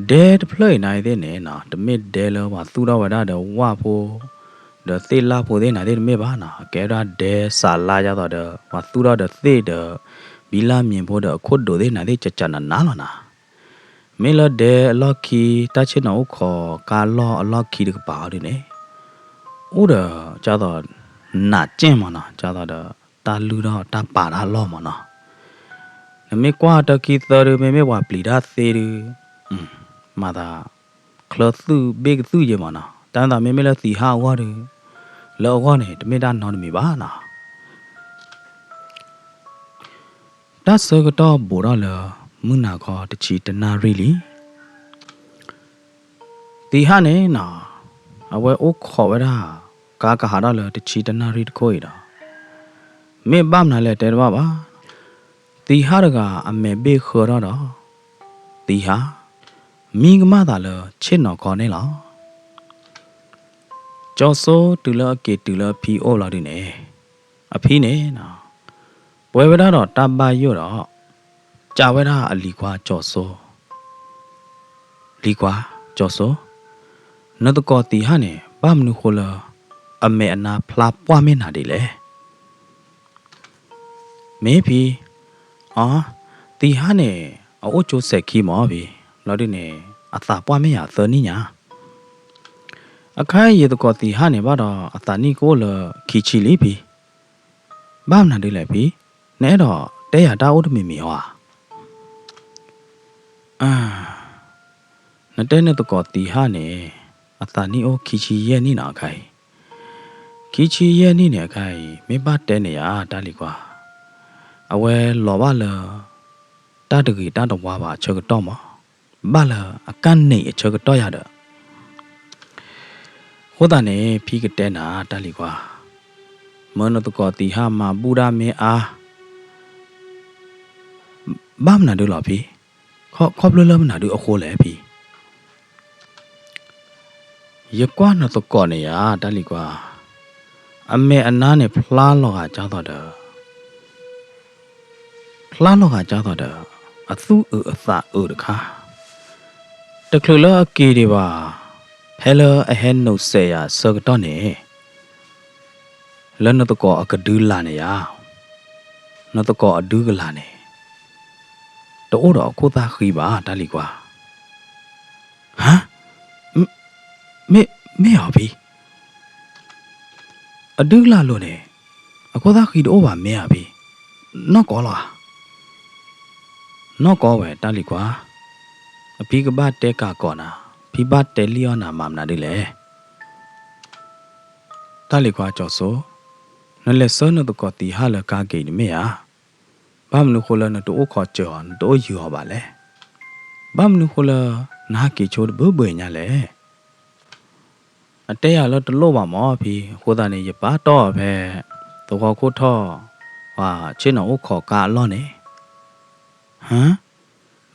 ဒဲတဖျၢၣ်အံၤနၤအံၤသ့ၣ်န့ၣ်နီၤ တမ့ၢ်ဒဲလၢပှၤသူၣ်ထီၣ်ဝဲဒၣ်ဒီးဝၣ်ဖိ ဒီးသ့ၣ်လၣ်ဖိသ့ၣ်နၤသ့ၣ်တမ့ၢ်ဘၣ်နီၤ, အကဲဝဲဒၣ်ဒဲစးလါဒ်သိးဒီး ပှၤသူၣ်ထီၣ်ဒီးသ့ၣ်ဒီး ဘံလၣ်မံၤဖိဒီးအခိၣ်ဒိးသ့ၣ်နၤသ့ၣ် ကကနးနးလီၤနီၤ. မ့ၢ်လၢဒဲအလီၢ်ခံ တၢ်ဆ့ၣ်နီၤအိၣ်ခိးကါလီၢ်အလီၢ်ခံတကပၤအီၤဒုးန့ၣ် အိၣ်ဒီး ဒ်သိး နးကဲၣ်မးနီၤ, ဒ်သိးဒီး တၢ်လုၢ်ထီၣ်တၢ်ပာ်တၢ်လီၢ်မးနီၤ. နမ့ၢ်ကွၢ်တၢ်ခံသၢဒုး မ့မ့ၢ်ပှၤပျံၤတၢ်သ့ဒုး မၤသး ချၢသုၣ်ဘ့ၣ်ကသုၣ်ယဲမးနီၤ. တၢ်သးမ့မ့ၢ်လၢသံဟါအဂီၢ်ဒုး လၢအဂီၢ်န့ၣ် တမ့ၢ်တၢ်နီတမံၤဘၣ်နီၤ. တၢ်ဆၢကတီၢ်ဘူးထီၣ်လၢ မုၢ်နၤခီတဆံတနၣ်ရံၣ်လံ. သံဟါန့ၣ်နီၤ အဝဲအိၣ်ခိးဝဲဒၣ် ကါကဟးထီၣ်လၢတဆံတနၣ်ရံၣ်တခိၣ်အံၤဒီး မ့ၢ်ဘၣ်မနုၤလဲၣ်တဲတဘၣ်ဘၣ်, သံဟါတဂၤအမဲာ်ဘ့ၣ်ဃၢထီၣ်ဒီး သံဟါ မံကမၣ်သးလၢဆ့ၣ်နီၤခီန့ၣ်လီၤ. ကၠီၤစိတုၤလၢအက့ၤတုၤလၢအဖံအိၣ်လီၤဒုးန့ၣ် အဖံန့ၣ်နီၤ ပှဲၤဝဲဒၣ်ဒီးတၢ်ဘၣ်ယိၣ်ဒီး စံးဝဲဒၣ်အလံၤခွါကၠီၤစိ, လံၤခွါကၠီၤစိ, နသကိးသံဟါန့ၣ် ဘၣ်မနုၤဃိလၢ အမဲာ်အနါဖျါပှၢ်မ့ၢ်နၤဒ်လဲၣ်. မ့ၢ်ဖံ, အ, သံဟၣ်န့ၣ် အအိၣ်ကၠိစဲးခံမၢ်ဖံ, လီၤဒုန့ၣ် အသးပှၢ်မ့ၢ်ယၤသၢနံၣ်ညါ. အခါအံၤယသကိးသံဟၣ်န့ၣ်ဘၣ်ဒီး အသးနံၣ်ကအိၣ်လၢခံဆံလံဖံ. ဘၣ်မနုၤဒ်လဲၣ်ဖံ, နအဲၣ်ဒိးတဲယၤတၢ်အိၣ်တမံၤမံၤဧါ. နတဲနသကိးသံဟၣ်န့ၣ် အသးနံၣ်အိၣ်ခံဆံယဲၢ်နံၣ်နီၤအခါအံၤ, ခံဆံယဲၢ်နံၣ်န့ၣ်အခါအံၤ မ့ၢ်ဘၣ်တဲန့ၣ်ယၤတၢ်လံၤကွၢ်, အဝဲလီၤဘၣ်လၢ တၢ်တဂ့ၤတၢ်တဝါဘၣ်အဆၢကတီၢ်မး, ဘၣ်လၢအကၢ်န့ၣ်အဆၢကတီၢ်ယၤဒီး အဃိသတးန့ၣ် ဖံကတဲနၤတၢ်လံၤကွၢ်, မၢနသကိးသံဟၣ်မၤဘူၣ်ဒၣ်မ့ၢ်အါ, ဘၣ်မနုၤဒုလီၤဖံ, ခီဖျိလၢမနုၤဒုအဃိလဲၣ်ဖံ. ယကွၢ်နသကိးန့ၣ်ယၤ တၢ်လံၤကွၢ်, အမဲာ်အနါန့ၣ်ဖျါလီၤဂာ်ကၢ်သိးဒီး ဖျါလီၤဂာ်ကၢ်သိးဒီး အသူၣ်အုးအသးအုးတခါ, တချုးလၢအက့ၤဒံးဘၣ်, ဖဲလၢအဟဲနိးစဲးယၤဆၢကတီၢ်န့ၣ် လၢနသကိးအကဒုလာ်န့ၣ်ယၤ, နသကိးအဒုကလာ်န့ၣ် တအိၣ်ဒီးအခိၣ်သၣ်ဃံဘၣ်တၢ်လံၤကွၢ်. ဟါ, မ့ၢ်, မ့ၢ်အီၤဖံ, အဒုကလာ်လိၤန့ၣ် အခိၣ်သၣ်ဃံတအိၣ်ဘၣ်မ့ၢ်ဧါဖံ, နီၢ်ကီလီၤဧါ. နီၢ်ကီဝဲတၢ်လံၤကွၢ်, အဖံကဘၣ်တဲကးကီးနၤ, ဖံဘၣ်တဲလံအီၣ်နၤမၤမနုၤဒ်လဲၣ်. တၢ်လံၤကွၢ်ကၠီၤစိ, နလဲၤဆှၢနသကိးသံဟၣ်လၢကါက့ၤန့ၣ်မ့ၢ်ဧါ. ဘၣ်မနုၤဃိလၢနတအိၣ်ခိးစၢၤအီၤ နတအိၣ်ယုာ်အီၤဘၣ်လဲၣ်. ဘၣ်မနုၤဃိလၢ နဟးက့ၤဆိတဘၢဘၢညါလဲၣ်. အတဲယၤလၢတလိၣ်ဘၣ်မၢ်ဖံ, အဃိသတးန့ၣ် ယပာ်တီၢ်အီၤဖဲ သဝီခိၣ်ထီၣ် ပှၤဆ့ၣ်နီၤအိၣ်ခိးကါအလီၢ်န့ၣ်. ဟါ,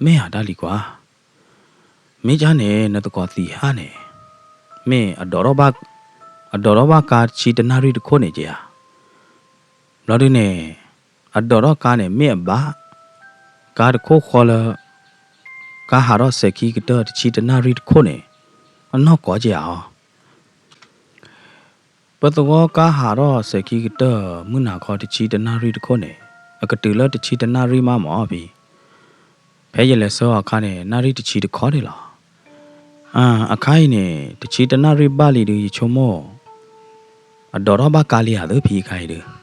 မ့ၢ်ဧါတၢ်လံၤကွၢ်. မ့ၢ်ကါန့ၣ် နသကိးသံဟၣ်န့ၣ် မ့ၢ်အဒိးထီၣ်ဘၣ်, အဒိးထီၣ်ဘၣ်ကါတဆံတနၣ်ရံၣ်တခိၣ်န့ၣ်က့ဧါ. ဘျီဒုန့ၣ် အဒိးထီၣ်ကါန့ၣ် မ့ၢ်အဘၣ်ကါတခိၣ်ဃီလၢ ကါဟးထီၣ်စဲးခံကတၢၢ်တဆံတနၣ်ရံၣ်တခိၣ်န့ၣ် အနီၢ်ကီက့ဧါအီၤ. ပသဝီကါဟးထီၣ်စဲးခံကတၢၢ် မုၢ်နၤခီတဆံတနၣ်ရံၣ်တခိၣ်န့ၣ် အကတုၤလၢတဆံတနၣ်ရံၣ်မးမၢ်ဖံ. ဖဲယလဲၤဆှၢအီၤအခါန့ၣ် နၣ်ရံၣ်တဆံတခီန့ၣ်လီၤ. အခါအံၤန့ၣ် တဆံတနၣ်ရံၣ်ဘၣ်လံဒုး ယဆိကမိၣ် အဒိးထီၣ်ဘၣ်ကါလံဧါသ့ဖံအခါအံၤဒုး.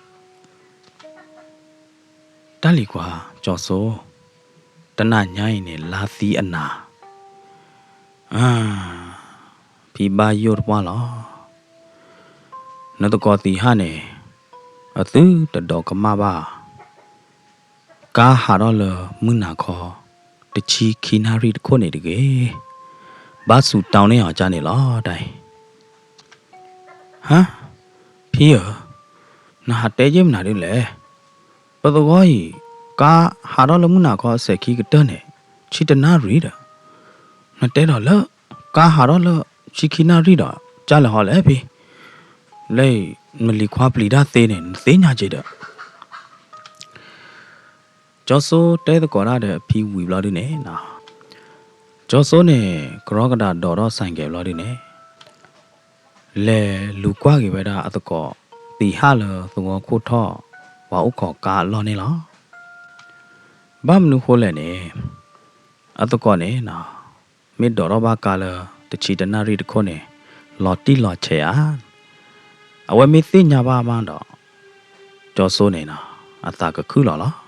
တၢ်လံၤကွၢ်ကၠီၤစိ, တနၤညါအံၤန့ၣ် လါသံအနၤ, ဖံဘၣ်ယိၣ်တပှၢ်လီၤ. နသကိးသံဟၣ်န့ၣ် အသုတဒိးကမၣ်ဘၣ် ကါဟးထီၣ်လၢမုၢ်နၤခီ တဆံခံနၣ်ရံၣ်တခိၣ်န့ၣ်တဂ့ၤ. ဘၣ်စူးတီန့ၢ်အီၤကါန့ၣ်လီၤတၢ်အံၤ. ဟါ, ဖံဧၢ, နဟးတဲယဲၢ်မနုၤဒ်လဲၣ်. ပသဝီအံၤ ကါဟးထီၣ်လၢမုၢ်နၤခီအစဲးခံကတၢၢ်န့ၣ် ဆံတနၣ်ရံၣ်ဒီး, နတဲဒီးလၢ ကါဟးထီၣ်လၢ ဆံခံနၣ်ရံၣ်ဒီး ကၢ်လဲၤဟီလဲၣ်ဖံ, လၢ မလံၤခွါပျံၤတၢ်သ့န့ၣ် နသ့ၣ်ညါက့ၤဒီး ကၠီၤစိတဲသကိးတၢ်ဒီးအဖံဝံၤဘျီဒုန့ၣ်, ကၠီၤစိန့ၣ် ကရီကဒးဒိးထီၣ်စဲးကဲးဘျီဒုန့ၣ် လဲၤလူၤကွၢ်က့ၤဝဲဒၣ်အသကိးသံဟၣ်လၢသဝီခိၣ်ထီၣ် ပှၤအိၣ်ခိးကါအလီၢ်န့ၣ်လီၤ. ဘၣ်မနုၤဃိလဲၣ်န့ၣ်, အသကိးန့ၣ် မ့ၢ်ဒိးထီၣ်ဘၣ်ကါလၢတဆံတနၣ်ရံၣ်တခိၣ်န့ၣ် လီၤတံၢ်လီၤဆဲးဧါ. အဝဲမ့ၢ်သ့ၣ်ညါဘၣ်မးဒီး ကၠီၤစိန့ၣ် အသးကခုၣ်လီၤလီၤ.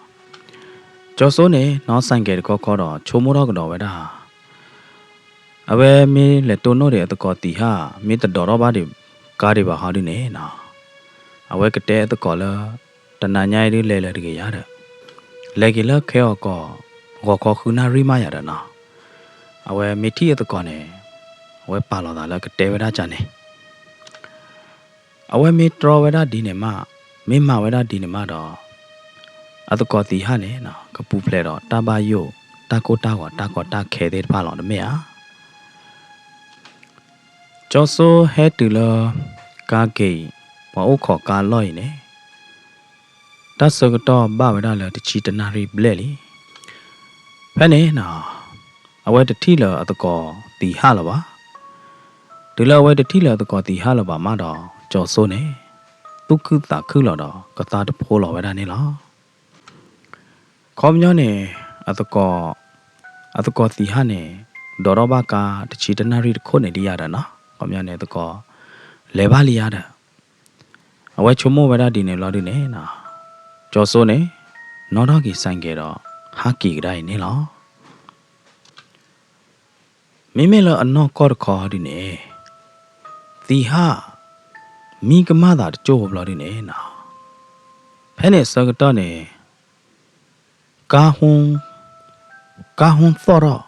ကၠီၤစိန့ၣ် နီၢ်စဲးကဲးတခီခီဒီး ဆိကမိၣ်ထီၣ်ကဒီးဝဲဒၣ် အဝဲမ့ၢ်လဲၤတိၢ်နီၣ်ဒံးအသကိးသံဟၣ် မ့ၢ်တဒိးထီၣ်ဘၣ်ဒံးကါဒံးဘၣ်ဟီဒုန့ၣ်, အဝဲကတဲအသကိးလၢ တနၤညါအံၤဒုလဲၤလၢၤတဂ့ၤယၤဒီး လဲၤက့ၤလၢခဲအီၤကီး ဂီၤခီဃုနၣ်ရံၣ်မးယၤဒီးနီၤ. အဝဲမ့ၢ်ထံၣ်အသကိးန့ၣ် အဝဲပာ်လီၤသးလၢကတဲဝဲဒၣ်ကန့ၣ် အဝဲမ့ၢ်တြီဝဲဒၣ်ဒ်န့ၣ်မး, မ့ၢ်မၤဝဲဒၣ်ဒ်န့ၣ်မးဒီး အသကိးသံဟၣ်န့ၣ် ကပူၤဖျဲးဒီးတၢ်ဘၣ်ယိၣ် တၢ်ကိၢ်တၢ်ဂီၤ တၢ်ကီတၢ်ခဲသ့ၣ်တဖၣ်လီၤတမ့ၢ်ဧါ. ကၠီၤစိဟဲတုၤလၢ ကါက့ၤအံၤ ပှၤအိၣ်ခိးကါအလီၢ်အံၤန့ၣ် တၢ်ဆၢကတီၢ်ဘၣ်ဝဲဒၣ်လၢတဆံတနၣ်ရံၣ်ဘျဲၣ်လံ. ဖဲန့ၣ် အဝဲတထံၣ်လၢၤအသကိးသံဟၣ်လၢၤဘၣ်. တုၤလၢအဝဲတထံၣ်လၢၤအသကိးသံဟၣ်လၢၤဘၣ်မးဒီး ကၠီၤစိန့ၣ် သူၣ်ခုသးခုလီၤဒီး ကသါတဖိလီၤဝဲဒၣ်န့ၣ်လီၤ. ခီပညီန့ၣ် အသကိး အသကိးသံဟၣ်န့ၣ် ဒိးထီၣ်ဘၣ်ကါတဆံတနၣ်ရံၣ်တခိၣ်န့ၣ်ဒံးယၤဒီးနီၤ, ခီပညီန့ၣ် သကိး လဲၤဘၣ်လံယၤဒီး အဝဲဆိကမိၣ်ဝဲဒၣ်ဒ်န့ၣ်ဘျီဒုန့ၣ်နီၤ, ကၠီၤစိန့ၣ် နီၣ်ထီၣ်က့ၤစဲးကဲးဒီး ဟးက့ၤကဒါအံၤန့ၣ်လီၤ. မ့မ့ၢ်လၢအနီၢ်ကီၢ်တခီဒုန့ၣ် သံဟၣ် မံကမၣ်သးတကၠိၢ်ဖိဘျီဒုန့ၣ်နီၤ, ဖဲန့ၣ်အဆၢကတီၢ်န့ၣ် ကါဟူ ကါဟူသီၣ်ထီၣ်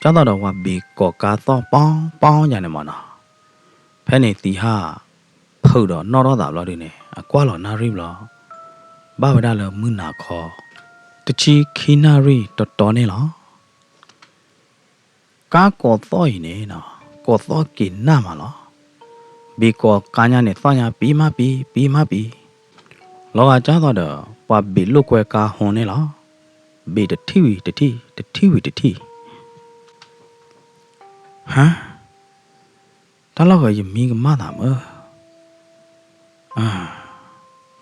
ဒ်သိးဒီးပှၤဘ့ၣ်ကိးကါသီၣ်ပီပီယၤန့ၣ်မးနီၤ, ဖဲန့ၣ်သံဟၣ် ဖုးဒီးနီၣ်ထီၣ်သးဘျီဒုန့ၣ် အကွၢ်လီၤနၣ်ရံၣ်ဘျီ ဘၣ်ဝဲဒၣ်လၢမုၢ်နၤခီ တဆံခံနၣ်ရံၣ်တတီၤန့ၣ်လီၤ. ကါကိးသီၣ်အံၤန့ၣ်နီၤ ကိးသီၣ်က့ၤနၢ်မးလီၤ. ဘ့ၣ်ကိးကါညါန့ၣ် သီၣ်ညါပံမးပံ ပံမးပံ, လီၤဂာ်ဒ်သိးဒီး ပှၤဘ့ၣ်လိာ်ကွဲကါဟူန့ၣ်လီၤ. ဘ့ၣ်တထံၣ်ဝံၤတထံၣ် တထံၣ်ဝံၤတထံၣ် ဟါ, တၢ်လီၢ်ဃီယမံကမၣ်သးမၢ်,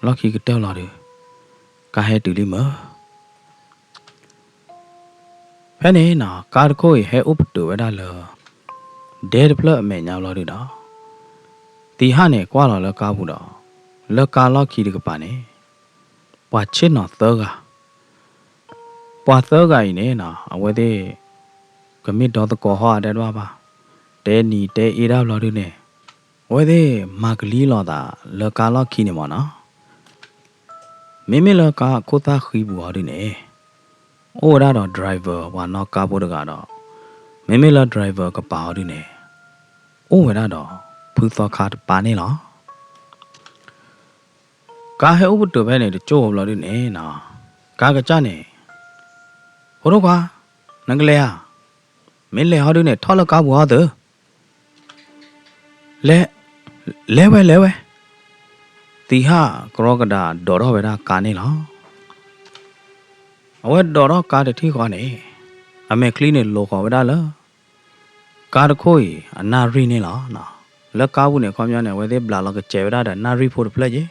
လီၢ်ခံကတၢၢ်လီၤဒီး ကါဟဲတုၤလံမၢ်. ဖဲန့ၣ်နီၤ ကါတခိၣ်အံၤဟဲအိၣ်ပတုာ်ဝဲဒၣ်လၢ ဒဲတဖျၢၣ်အမဲာ်ညါဘျီဒုဒီး သံဟၣ်န့ၣ်ကွၢ်လီၤလၢကါပူၤဒီး လၢကါလီၢ်ခံတကပၤန့ၣ် ပှၤဆ့ၣ်နီၤသၢဂၤ ပှၤသၢဂၤအံၤန့ၣ်နီၤ အဝဲသ့ၣ် ကမ့ၢ်ဒီသကိးဟီအဒဲဒွၣ်ဘၣ်, တဲနံၤတဲအ့ဒၣ်ဘျီဒုန့ၣ် အဝဲသ့ၣ်မၤကလံလိာ်သးလၢကါလီၢ်ခံန့ၣ်မးနီၤ. မ့မ့ၢ်လၢကါအခိၣ်သၣ်ဃံပူၤအီၤဒုန့ၣ် အိၣ်ဝဲဒၣ်ဒီး driver ပှၤနီၣ်ကါဖိတဂၤဒီး မ့မ့ၢ်လၢ driver ကပၤအီၤဒုန့ၣ် အိၣ်ဝဲဒၣ်ဒီး ဖုသီခါတပၤန့ၣ်လီၤ. ကါဟဲအိၣ်ပတုာ်ဖဲန့ၣ်တကၠိၢ်ဖိဘျီဒုန့ၣ်နီၤ, ကါကစၢ်န့ၣ် ဖိဒိၣ်ခွါ, နကလဲၤဧါ, မ့ၢ်လဲၤဟီဒုန့ၣ် ထီၣ်လၢကါပူၤဟီသု, လဲၤ, လဲၤဝဲ လဲၤဝဲ, သံဟၣ်ကရီကဒါဒိးထီၣ်ဝဲဒၣ်ကါန့ၣ်လီၤ. အဝဲဒိးထီၣ်ကါတထံၣ်ဃီန့ၣ် အမဲာ်ချံန့ၣ်လိၤဃီၤဝဲဒၣ်လၢ ကါတခိၣ်အံၤအနၣ်ရံၣ်န့ၣ်လီၤ. လၢကါပူၤန့ၣ် ခီပညီန့ၣ် အဝဲသ့ၣ်ဘျးလီၤကစဲးဝဲဒၣ်ဒီးနၣ်ရံၣ်ဖိတဖျၢၣ်က့ၤ,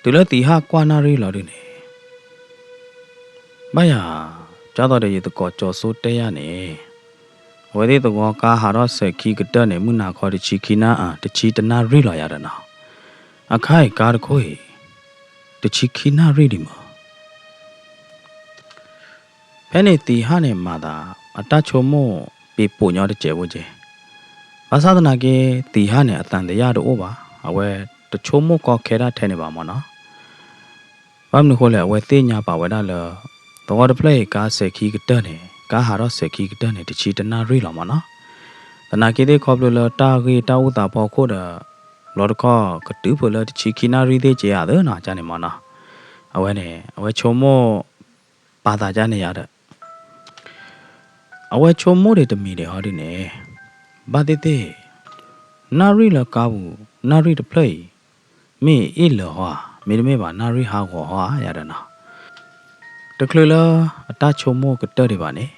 တုၤလၢသံဟၣ်ကွၢ်နၣ်ရံၣ်လီၤဒုန့ၣ် ဘၣ်ယၤ, ဒ်သိးဒီးယသကိးကၠီၤစိတဲယၤန့ၣ်, အဝဲသ့ၣ်သဝီကါဟးထီၣ်စဲးခံကတၢၢ်န့ၣ် မုၢ်နၤခီတဆံခံနၣ်, တဆံတနၣ်ရံၣ်လီၤယၤဒီးနီၤ, အခါအံၤကါတခိၣ်အံၤ တဆံခံနၣ်ရံၣ်ဒံးမၢ်. ဖဲန့ၣ်သံဟၣ်န့ၣ်မၤသး အတၢ်ဆိကမိၣ်ပ့ၤပိာ်ညီတစဲးဖိက့ၤ, ဘၣ်ဆၣ်သနာ်က့ သံဟၣ်န့ၣ်အသံသယၣ်တအိၣ်ဘၣ်, အဝဲတဆိကမိၣ်ကီခဲဒၣ်ထဲန့ၣ်ဘၣ်မၢ်နီၤ. ဘၣ်မနုၤဃိလဲၣ် အဝဲသ့ၣ်ညါပာ်ဝဲဒၣ်လၢ သဝီတဖျၢၣ်အံၤကါစဲးခံကတၢၢ်န့ၣ် ကါဟးထီၣ်စဲးခံကတၢၢ်န့ၣ် တဆံတနၣ်ရံၣ်လီၤမၢ်နီၤ. သနာ်က့သ့ၣ်ခီဖျိလၢတၢ်ဂ့ၢ်တၢ်အူသးဖီခိၣ်ဒီး ဘျီတခီၣ်ကတုၤဖုးလၢတဆံခံနၣ်ရံၣ်သ့ၣ်က့ၤဧါသ့နီၤ ကန့ၣ်မၢ်နီၤ. အဝဲန့ၣ် အဝဲဆိကမိၣ်ပာ်သးကန့ၣ်ယၤဒီး အဝဲဆိကမိၣ်ဒံးတမံၤဒံးဟီဒုန့ၣ်, ဘၣ်သ့ၣ်သ့ၣ် နၣ်ရံၣ်လၢကါပူၤ နၣ်ရံၣ်တဖျၢၣ်အံၤ မ့ၢ်အ့ၣ်လၢာ်ဟီဧါ, မ့တမ့ၢ်ဘၣ် နၣ်ရံၣ်ဟးဂီၤဟီဧါယၤဒီးနီၤ. တချုးလၢအတၢ်ဆိကမိၣ်ကတၢၢ်ဒံးဘၣ်န့ၣ်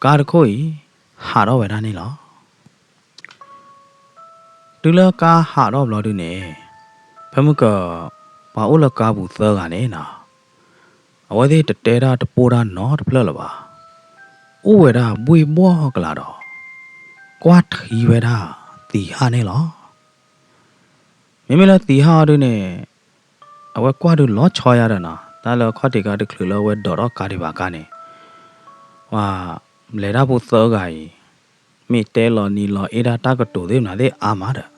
ကါတခိၣ်အံၤ ဟးထီၣ်ဝဲဒၣ်န့ၣ်လီၤ. တုၤလၢကါဟးထီၣ်ဘျီဒုန့ၣ်, ဖဲမုၢ်က ပှၤအိၣ်လၢကါပူၤသၢဂၤန့ၣ်နီၤ, အဝဲသ့ၣ်တတဲတၢ်တပိၢ်တၢ်နီတဖျၢၣ်လၢၤဘၣ်. အိၣ်ဝဲဒၣ်ဘှ့ၣ်ဘှီၣ်ကလာ်ဒီး ကွၢ်ထံဝဲဒၣ်သံဟၣ်န့ၣ်လီၤ. မ့မ့ၢ်လၢသံဟၣ်အီၤဒုန့ၣ် အဝဲကွၢ်ဒုလီၤဆီယၤဒီးနီၤ, တၢ်လၢခီၣ်ထံးကါတချုးလၢအဝဲဒိးထီၣ်ကါဒံးဘၣ်ကါန့ၣ်, ပှၤလဲၤတၢ်ဖိသၢဂၤအံၤ မ့ၢ်တဲလီၤနံၤလီၤအ့ဒၣ်တၢ်ကတိၤသ့ၣ်မနုၤသ့ၣ်အါမးဒီး,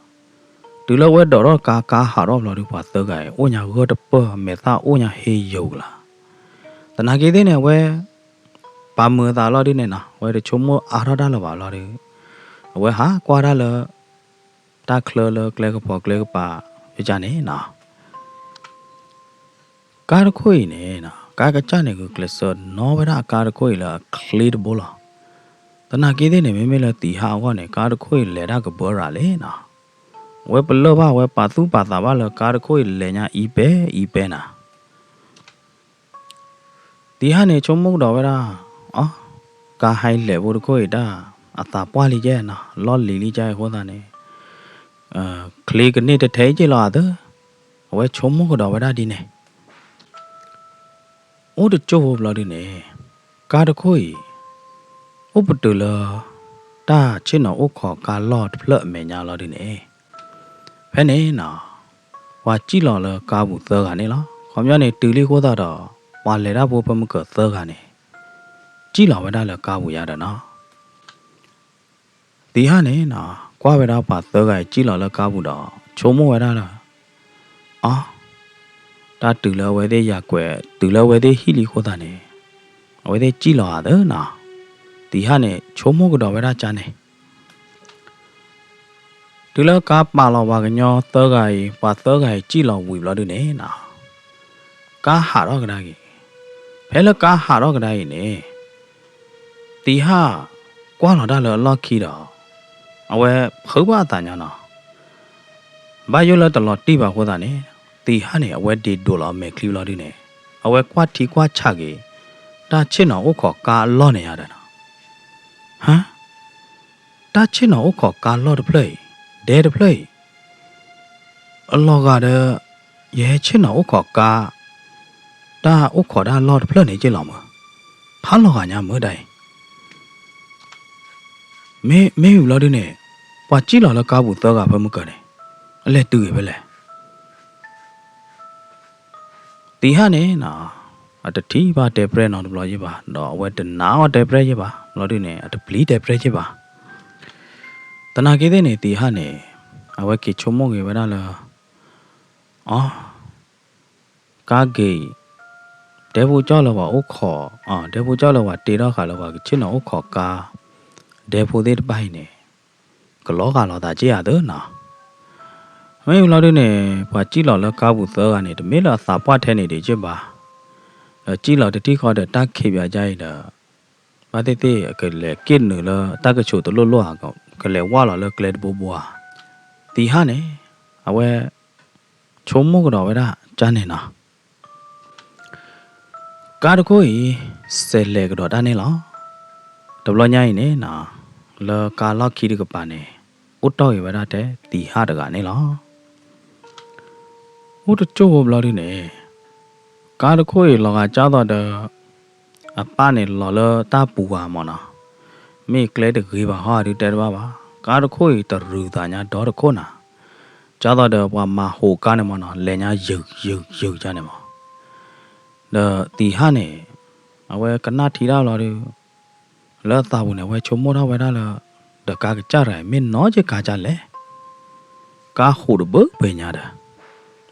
တုၤလၢအဝဲဒိးထီၣ်ကါ ကါဟးထီၣ်ဘျီဒု ပှၤသၢဂၤအံၤ အိၣ်ညါဂၢၢ်တပၢၢ် မဲာ်သၣ်အိၣ်ညါဟ့ယိၤကလာ်. သနာ်က့သ့ၣ်န့ၣ် အဝဲ ပာ်မုာ်အသးလီၤဒုန့ၣ်နီၤ, အဝဲတဆိကမိၣ်အါထီၣ်တၢ်လၢၤဘၣ်လီၤဒု, အဝဲဟးကွၢ်တၢ်လၢ တၢ်ချၢလၢကျဲကပီၤကျဲကပၤ ယကန့ၣ်နီၤ. ကါတခိၣ်အံၤန့ၣ်နီၤ, ကါကစၢ်န့ၣ် ဂုာ်ကျဲးစၢးနီၣ်ဝဲဒၣ်အကါတခိၣ်အံၤလၢအချ့တဘိလီၤ. သနာ်က့သ့ၣ်န့ၣ် မ့မ့ၢ်လၢသံဟၣ်အဂီၢ်န့ၣ် ကါတခိၣ်အံၤလဲၤတၢ်ကဘၢရၤလံနီၤ. အဝဲပလၢၢ်ဘၣ် အဝဲပာ်သူၣ်ပာ်သးဘၣ်လၢကါတခိၣ်အံၤလဲၤညါအံၤပဲအံၤပဲနီၤ. သံဟၣ်န့ၣ်ဆိကမိၣ်ကဒီးဝဲဒၣ်, အီ, ကါဟဲလဲၤဖိတခိၣ်အံၤဒၣ် အသးပှၢ်လံကဲနီၤ, လီၢ်လံၤလံကဲအဃိသတးန့ၣ်, ချ့ကန့ၢ်တထဲအံၤက့လီၤအသၢ, အဝဲဆိကမိၣ်ကဒီးဝဲဒၣ်ဒ်န့ၣ် အိၣ်တကၠိၢ်ဖိဘျီဒုန့ၣ်, ကါတခိၣ်အံၤ အိၣ်ပတုာ်လၢ တၢ်ဆ့ၣ်နီၤအိၣ်ခိးကါလီၢ်တဖျၢၣ်အမဲာ်ညါလီၤဒုန့ၣ်, ဖဲန့ၣ်နီၤ ပှၤစံၣ်လီၤလၢကါပူၤသၢဂၤန့ၣ်လီၤ. ခီပညီန့ၣ် တုၤလံအဃိသတးဒီး ပှၤလဲၤတၢ်ဖိဖဲမုၢ်ကၢၤသၢဂၤန့ၣ် စံၣ်လီၤဝဲဒၣ်လၢကါပူၤယါဒီးနီၤ သံဟၣ်န့ၣ်နီၤ ကွၢ်ဝဲဒၣ်ပှၤသၢဂၤအံၤစံၣ်လီၤလၢကါပူၤဒီး ဆိကမိၣ်ဝဲဒၣ်လၢ အီ, တၢ်တုၤလၢအဝဲသ့ၣ်ယၤကွဲး တုၤလၢအဝဲသ့ၣ်ဟံၣ်လံအဃိသတးန့ၣ် အဝဲသ့ၣ်စံၣ်လီၤဧါသၢနီၤ. သံဟၣ်န့ၣ် ဆိကမိၣ်ကဒီးဝဲဒၣ်ကါန့ၣ် တုၤလၢကါပာ်လီၤပှၤကညီသၢဂၤအံၤ ပှၤသၢဂၤအံၤစံၣ်လီၤဝံၤဘျီဒုန့ၣ်နီၤ ကါဟးထီၣ်ကဒါက့ၤ, ဖဲလၢကါဟးထီၣ်ကဒါအံၤန့ၣ် သံဟၣ်ကွၢ်လီၤတၢ်လၢအလီၢ်ခံဒီး အဝဲဖုးဘၣ်အသးညါနီၤ, ဘၣ်ယိၣ်လၢတလီၤတံၢ်ဘၣ်အဃိသတးန့ၣ် သံဟၣ်န့ၣ် အဝဲဒ့ဒိးလီၤအမဲာ်ချံဘျီဒုန့ၣ် အဝဲကွၢ်ထံကွၢ်ဆးက့ၤ တၢ်ဆ့ၣ်နီၤအိၣ်ခိးကါအလီၢ်န့ၣ်ယါဒီးနီၤ, ဟါ တၢ်ဆ့ၣ်နီၤအိၣ်ခိးကါလီၢ်တဖျၢၣ်အံၤ ဒဲတဖျၢၣ်အံၤ အလီၤဂာ်ဒီး ယဟဲဆ့ၣ်နီၤအိၣ်ခိးကါ တၢ်အိၣ်ခိးတၢ်လီၢ်တဖျၢၣ်န့ၣ်က့လီၤမး, ဖးလီၤဂာ်ညါမးဒၣ်အံၤ, မ့ၢ် မ့ၢ်ဝံၤဘျီဒုန့ၣ် ပှၤစံၣ်လီၤလၢကါပူၤသၢဂၤဖဲမုၢ်ကၢၤန့ၣ် အလဲၤတုၤဂ့ၤဖဲလဲၣ် သံဟၣ်န့ၣ်နီၤ အတထံၣ်ဘၣ်တဲပြဲၢ်နီတဘျီယ့ၢ်ဘၣ် ဒီးအဝဲတနာ်အီၤတဲပြဲၢ်ယ့ၢ်ဘၣ် ဘျီဒုန့ၣ် အတပျံၤတဲပြဲၢ်ယ့ၢ်ဘၣ်. သနာ်က့သ့ၣ်န့ၣ် သံဟၣ်န့ၣ် အဝဲက့ၤဆိကမိၣ်ဂ့ၤဝဲဒၣ်လၢ အီ, ကါဂ့ၤအံၤ ဒဲဖိကၠီၣ်လၢပှၤအိၣ်ခိး, ဒဲဖိကၠီၣ်လၢပှၤတ့ထီၣ်ဃာ်လၢပှၤကဆ့ၣ်နီၤအိၣ်ခိးကါ ဒဲဖိသ့ၣ်တဖၣ်အံၤန့ၣ် ကလီၤဂာ်လိာ်သးက့ဧါသၢနီၤ. မ့ၢ်ဘျီဒုန့ၣ် ပှၤစံၣ်လီၤလၢကါပူၤသၢဂၤန့ၣ် တမ့ၢ်လၢအသးပှၢ်ထဲန့ၣ်ဒံးက့ဘၣ်, ဒီးစံၣ်လီၤတထံၣ်ဃီဒီးတၢ်ခံးပၠးကါအံၤဒီး ဘၣ်သ့ၣ်သ့ၣ် ကလဲၤက့ၣ်နုာ်လၢတၢ်ကဆိးတလိၣ်လိၣ်ဧါ, ကလဲၤဝၢ်လီၤလၢကျဲတဘိဘိဧါ. သံဟၣ်န့ၣ် အဝဲ ဆိကမိၣ်ကဒီးဝဲဒၣ်ကါန့ၣ်နီၤ ကါတခိၣ်အံၤ စဲးလဲၤကဒီးတၢ်န့ၣ်လီၤ. တဘျီညါအံၤန့ၣ်နီၤ လၢကါလီၢ်ခံတကပၤန့ၣ် အိၣ်တီၢ်ဂ့ၤဝဲဒၣ်ထဲသံဟၣ်တဂၤန့ၣ်လီၤ. အိၣ်တကၠိၢ်ဖိဘျီဒုန့ၣ် ကါတခိၣ်အံၤလီၤဂာ်ကၢ်သိးဒီး အပၢ်န့ၣ်လီၤလၢတၢ်ပူၤဧါမၢ်နီၤ, မ့ၢ်ကျဲတဂ့ၤဘၣ်ဟီဒုတဲတဘၣ်ဘၣ်, ကါတခိၣ်အံၤတရုၤသးညါဒီတခိၣ်နီၤ, ကၢ်သိးဒီးပှၤမၤဟးကါန့ၣ်မၢ်နီၤ လဲၤညါယုာ်ယုာ်ယုာ်ကါန့ၣ်မၢ် ဒီးသံဟၣ်န့ၣ် အဝဲကနၣ်ထံတၢ်လီၤဒီး လၢအသးပူၤန့ၣ် အဝဲဆိကမိၣ်ထီၣ်ဝဲဒၣ်လၢ ဒီးကါကစၢ်တဂၤအံၤ မ့ၢ်နီၢ်က့ကါကလဲၣ်, ကါဟးတဘၢပှဲၤညါဒီး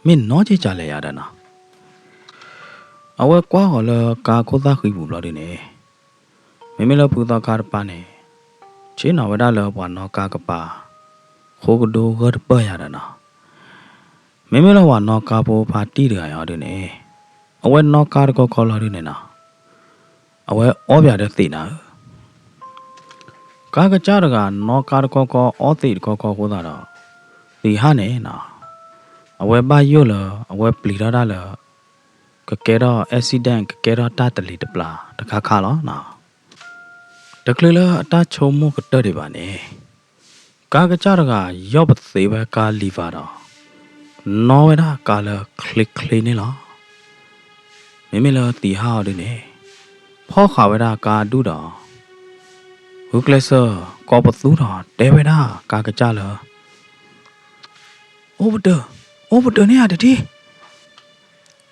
မ့ၢ်နီၢ်က့ကါလဲၣ်ယါဒီးနီၤ. အဝဲကွၢ်ဃီၤလၢကါခိၣ်သၣ်ဃံပူၤဘျီဒုန့ၣ် မ့မ့ၢ်လၢဖုသီခါတပၤန့ၣ် ဆ့ၣ်နီၤဝဲဒၣ်လၢပှၤနီၣ်ကါကပၤ ဃိကဒိဂၢၢ်တပၢၢ်ယါဒီးနီၤ. မ့မ့ၢ်လၢပှၤနီၣ်ကါဖိဖါတံၢ်တဂၤအံၤဒုန့ၣ် အဝဲနီၣ်ကါတခီခီလီၤဒုန့ၣ်နီၤ အဝဲအီပၠးဒီးသံးနၤဧၢ, ကါကစၢ်တဂၤနီၣ်ကါတခီခီအီသံးတခီခီအဃိသတးဒီး သံးဟါန့ၣ်နီၤ အဝဲဘၣ်ယိၣ်လၢအဝဲပျံၤထီၣ်တၢ်လၢ ကကဲထီၣ် accident ကကဲထီၣ်တၢ်တလံၤတပျၢ်တခါခါလီၤနီၤ. တချုးလၢအတၢ်ဆိကမိၣ်ကတၢၢ်ဒံးဘၣ်န့ၣ် ကါကစၢ်တဂၤယီၢ်ပသ့ဝဲကါလံၤဖးဒီး နီၣ်ဝဲဒၣ်ကါလၢချ့ချ့န့ၣ်လီၤ. မ့မ့ၢ်လၢသံးဟါအီၤဒုန့ၣ် ဖီၣ်ဃာ်ဝဲဒၣ်ကါဒူၣ်ဒီး ဂုာ်ကျဲးစၢးကိးပသူဒီးတဲဝဲဒၣ်ကါကစၢ်လၢ အိၣ်ပတၢၢ်, အိၣ်ပတၢၢ်န့ၢ်ဧါတထံၣ်.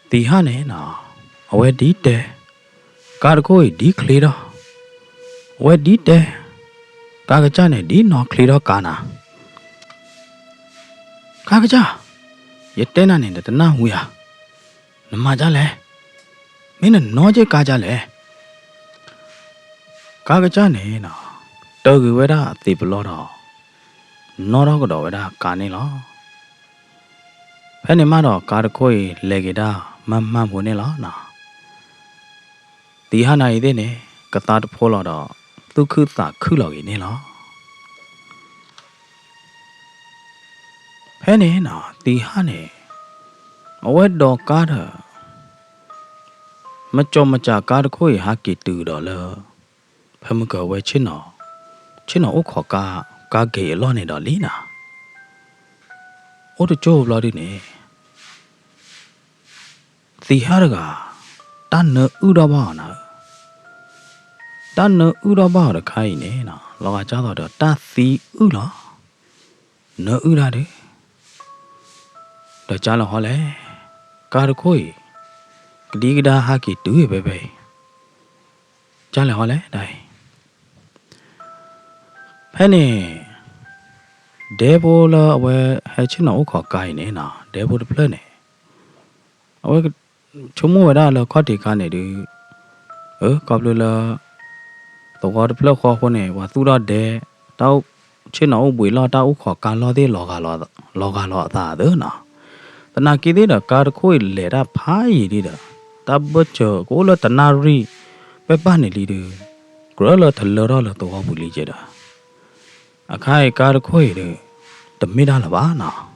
သံးဟါန့ၣ်နီၤ အဝဲဒ်တဲ ကါတခိၣ်အံၤဒ်ချ့ထီၣ်, အဝဲဒ်တဲ ကါကစၢ်န့ၣ်ဒ်နီၢ်ချ့ထီၣ်ကါနၤ. ကါကစၢ်, ယတဲနၤန့ၣ် နတနၢ်ဟူဧါ, နမၤဒ်လဲၣ်, မ့ၢ်နနီၢ်က့ကါဒ်လဲၣ်. ကါကစၢ်န့ၣ်နီၤ တၢၢ်ကွံာ်ဝဲဒၣ်အသံးပလီၢ်ဒီး နီၣ်ထီၣ်ကဒီးဝဲဒၣ်ကါန့ၣ်လီၤ. ဖဲန့ၣ်မးဒီးကါတခိၣ်အံၤလဲၤက့ၤဒၣ်မၢ်မၢ်ဖိန့ၣ်လီၤနီၤ. သံးဟါနၤအံၤသ့ၣ်န့ၣ် ကသါတဖိလီၤဒီး သူၣ်ခုသးခုလီၤဂ့ၤန့ၣ်လီၤ. ဖဲန့ၣ်နီၤ သံးဟါန့ၣ် အဝဲဒိးကါဒီး မကၠီမကၠးကါတခိၣ်အံၤဟးက့ၤတုၤကဒီးလၢ ဖဲမုၢ်ကၢၤဝဲ ဆ့ၣ်နီၤအိၣ်ခိးကါ ကါဂ့ၤအလီၢ်န့ၣ်ဒီးလံနီၤ. အိၣ်တကၠိၢ်ဘျီဒုန့ၣ် သံၣ်ဟၣ်တဂၤ တၢ်နၢအုၣ်ထီၣ်ဘၣ်အီၤနၤဧၢ, တၢ်နၢအုၣ်ထီၣ်ဘၣ်အီၤတခါအံၤန့ၣ်နီၤ လီၤဂာ်ကၢ်သိးဒီးတၢ်သံအုၣ်လီၤ. နၢအုၣ်တၢ်ဒု ဒီးကၢ်လဲၤဟီလဲၣ်, ကါတခိၣ်အံၤ ကဒံကဒါဟးက့ၤတုၤဖဲဖဲအံၤ, ကၢ်လဲၤဟီလဲၣ်ဒၣ်အံၤ ဖဲန့ၣ် ဒဲဖိလၢအဝဲဟဲဆ့ၣ်နီၤအိၣ်ခိးကါအံၤန့ၣ်နီၤ ဒဲဖိတဖျၢၣ်န့ၣ် အဝဲဆိကမိၣ်ဝဲဒၣ်လၢခီၣ်ထံးခါန့ၣ်ဒု အၢ ခီဖျိလၢ သဝီတဖျၢၣ်ဃီအဃိန့ၣ် ပှၤသူၣ်ထီၣ်ဒဲ တၢ်ဆ့ၣ်နီၤအိၣ်ဘှံးလီၢ် တၢ်အိၣ်ခိးကါလီၢ်သ့ၣ် လီၤဂာ်လီၤအသးသ့နီၤ. သနာ်က့သ့ၣ်ဒီး ကါတခိၣ်အံၤလဲၤတၢ်ဖးယံာ်ဒံးဒီး တၢ်ဘၢၣ်စၢၤကအိၣ်လၢတနၣ်ရံၣ် ပှဲၤပာ်န့ၣ်လံဒု ကြၢးလၢတလၢထီၣ်လၢသဝီပူၤလံကဲဒီး အခါအံၤကါတခိၣ်အံၤဒု တမ့ၢ်တၢ်လၢၤဘၣ်နီၤ.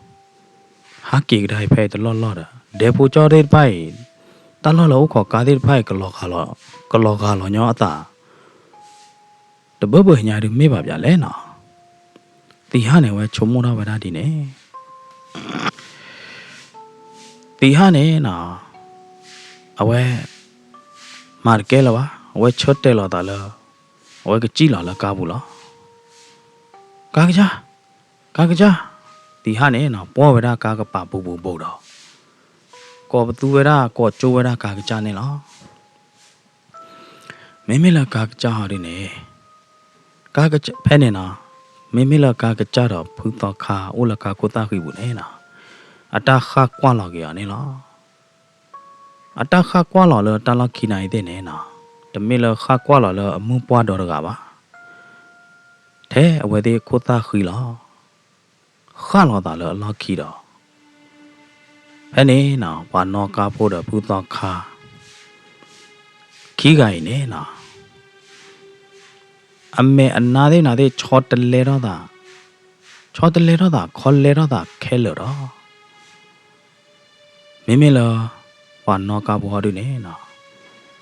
ဟးက့ၤကဒါအံၤဖဲအံၤတလီၢ်လီၢ်ဒီး ဒဲဖိကၠီသ့ၣ်တဖၣ်အံၤ တၢ်လီၢ်လၢအိၣ်ခိးကါသ့ၣ်တဖၣ်အံၤ ကလီၤဂာ်လီၤညီအသး တဘၢဘၢညါဒုမ့ၢ်ဘၣ်ပၠးလဲၣ်နီၤ. သံၣ်ဟၣ်န့ၣ် အဝဲဆိကမိၣ်ထီၣ်ဝဲဒၣ်ဒ်န့ၣ် သံၣ်ဟၣ်န့ၣ်နီၤ အဝဲ မၤတကဲလၢၤဘၣ် အဝဲဆၢတဲာ်လီၤသးလၢ အဝဲကစံၣ်လီၤလၢကါပူၤလီၤ. ကါကစၢ်, ကါကစၢ်, သံၣ်ဟၣ်န့ၣ်နီၤ ပှီၢ်ဝဲဒၣ်ကါကပၤဘူးဘူးဘူးဒီး ကိးပသူဝဲဒၣ် ကိးကၠိဝဲဒၣ်ကါကစၢ်န့ၣ်လီၤ. မ့မ့ၢ်လၢကါကစၢ်ဟီဒုန့ၣ် ကါကစၢ်ဖဲန့ၣ်နီၤ မ့မ့ၢ်လၢကါကစၢ်ဒီးဖုသီခါအိၣ်လၢကါခိၣ်သၣ်ဃံပူၤန့ၣ်နီၤ အတၢ်ဃၣ်ကွၢ်လီၤက့ၤအီၤန့ၣ်လီၤ. အတၢ်ဃၣ်ကွၢ်လီၤလၢတၢ်လီၢ်ခံနၤအံၤသ့ၣ်န့ၣ်နီၤ တမ့ၢ်လၢဃၣ်ကွၢ်လီၤလၢအမုၢ်ပှၢ်ဒီတဂၤဘၣ်. ထဲအဝဲသ့ၣ်ခိၣ်သၣ်ဃံလီၤ ဃၣ်လီၤသးလၢအလီၢ်ခံဒီး ဖဲန့ၣ်နီၤ ပှၤနီၣ်ကါဖိဒီးဖုသီခါ ခံဂၤအံၤန့ၣ်နီၤ အမဲာ်အနါသ့ၣ်နၤသ့ၣ် ဆီတလဲထီၣ်သး, ဆီတလဲထီၣ်သး ခီလဲထီၣ်သးခဲလၢာ်ဒီး မ့မ့ၢ်လၢ ပှၤနီၣ်ကါဖိဟီဒုန့ၣ်နီၤ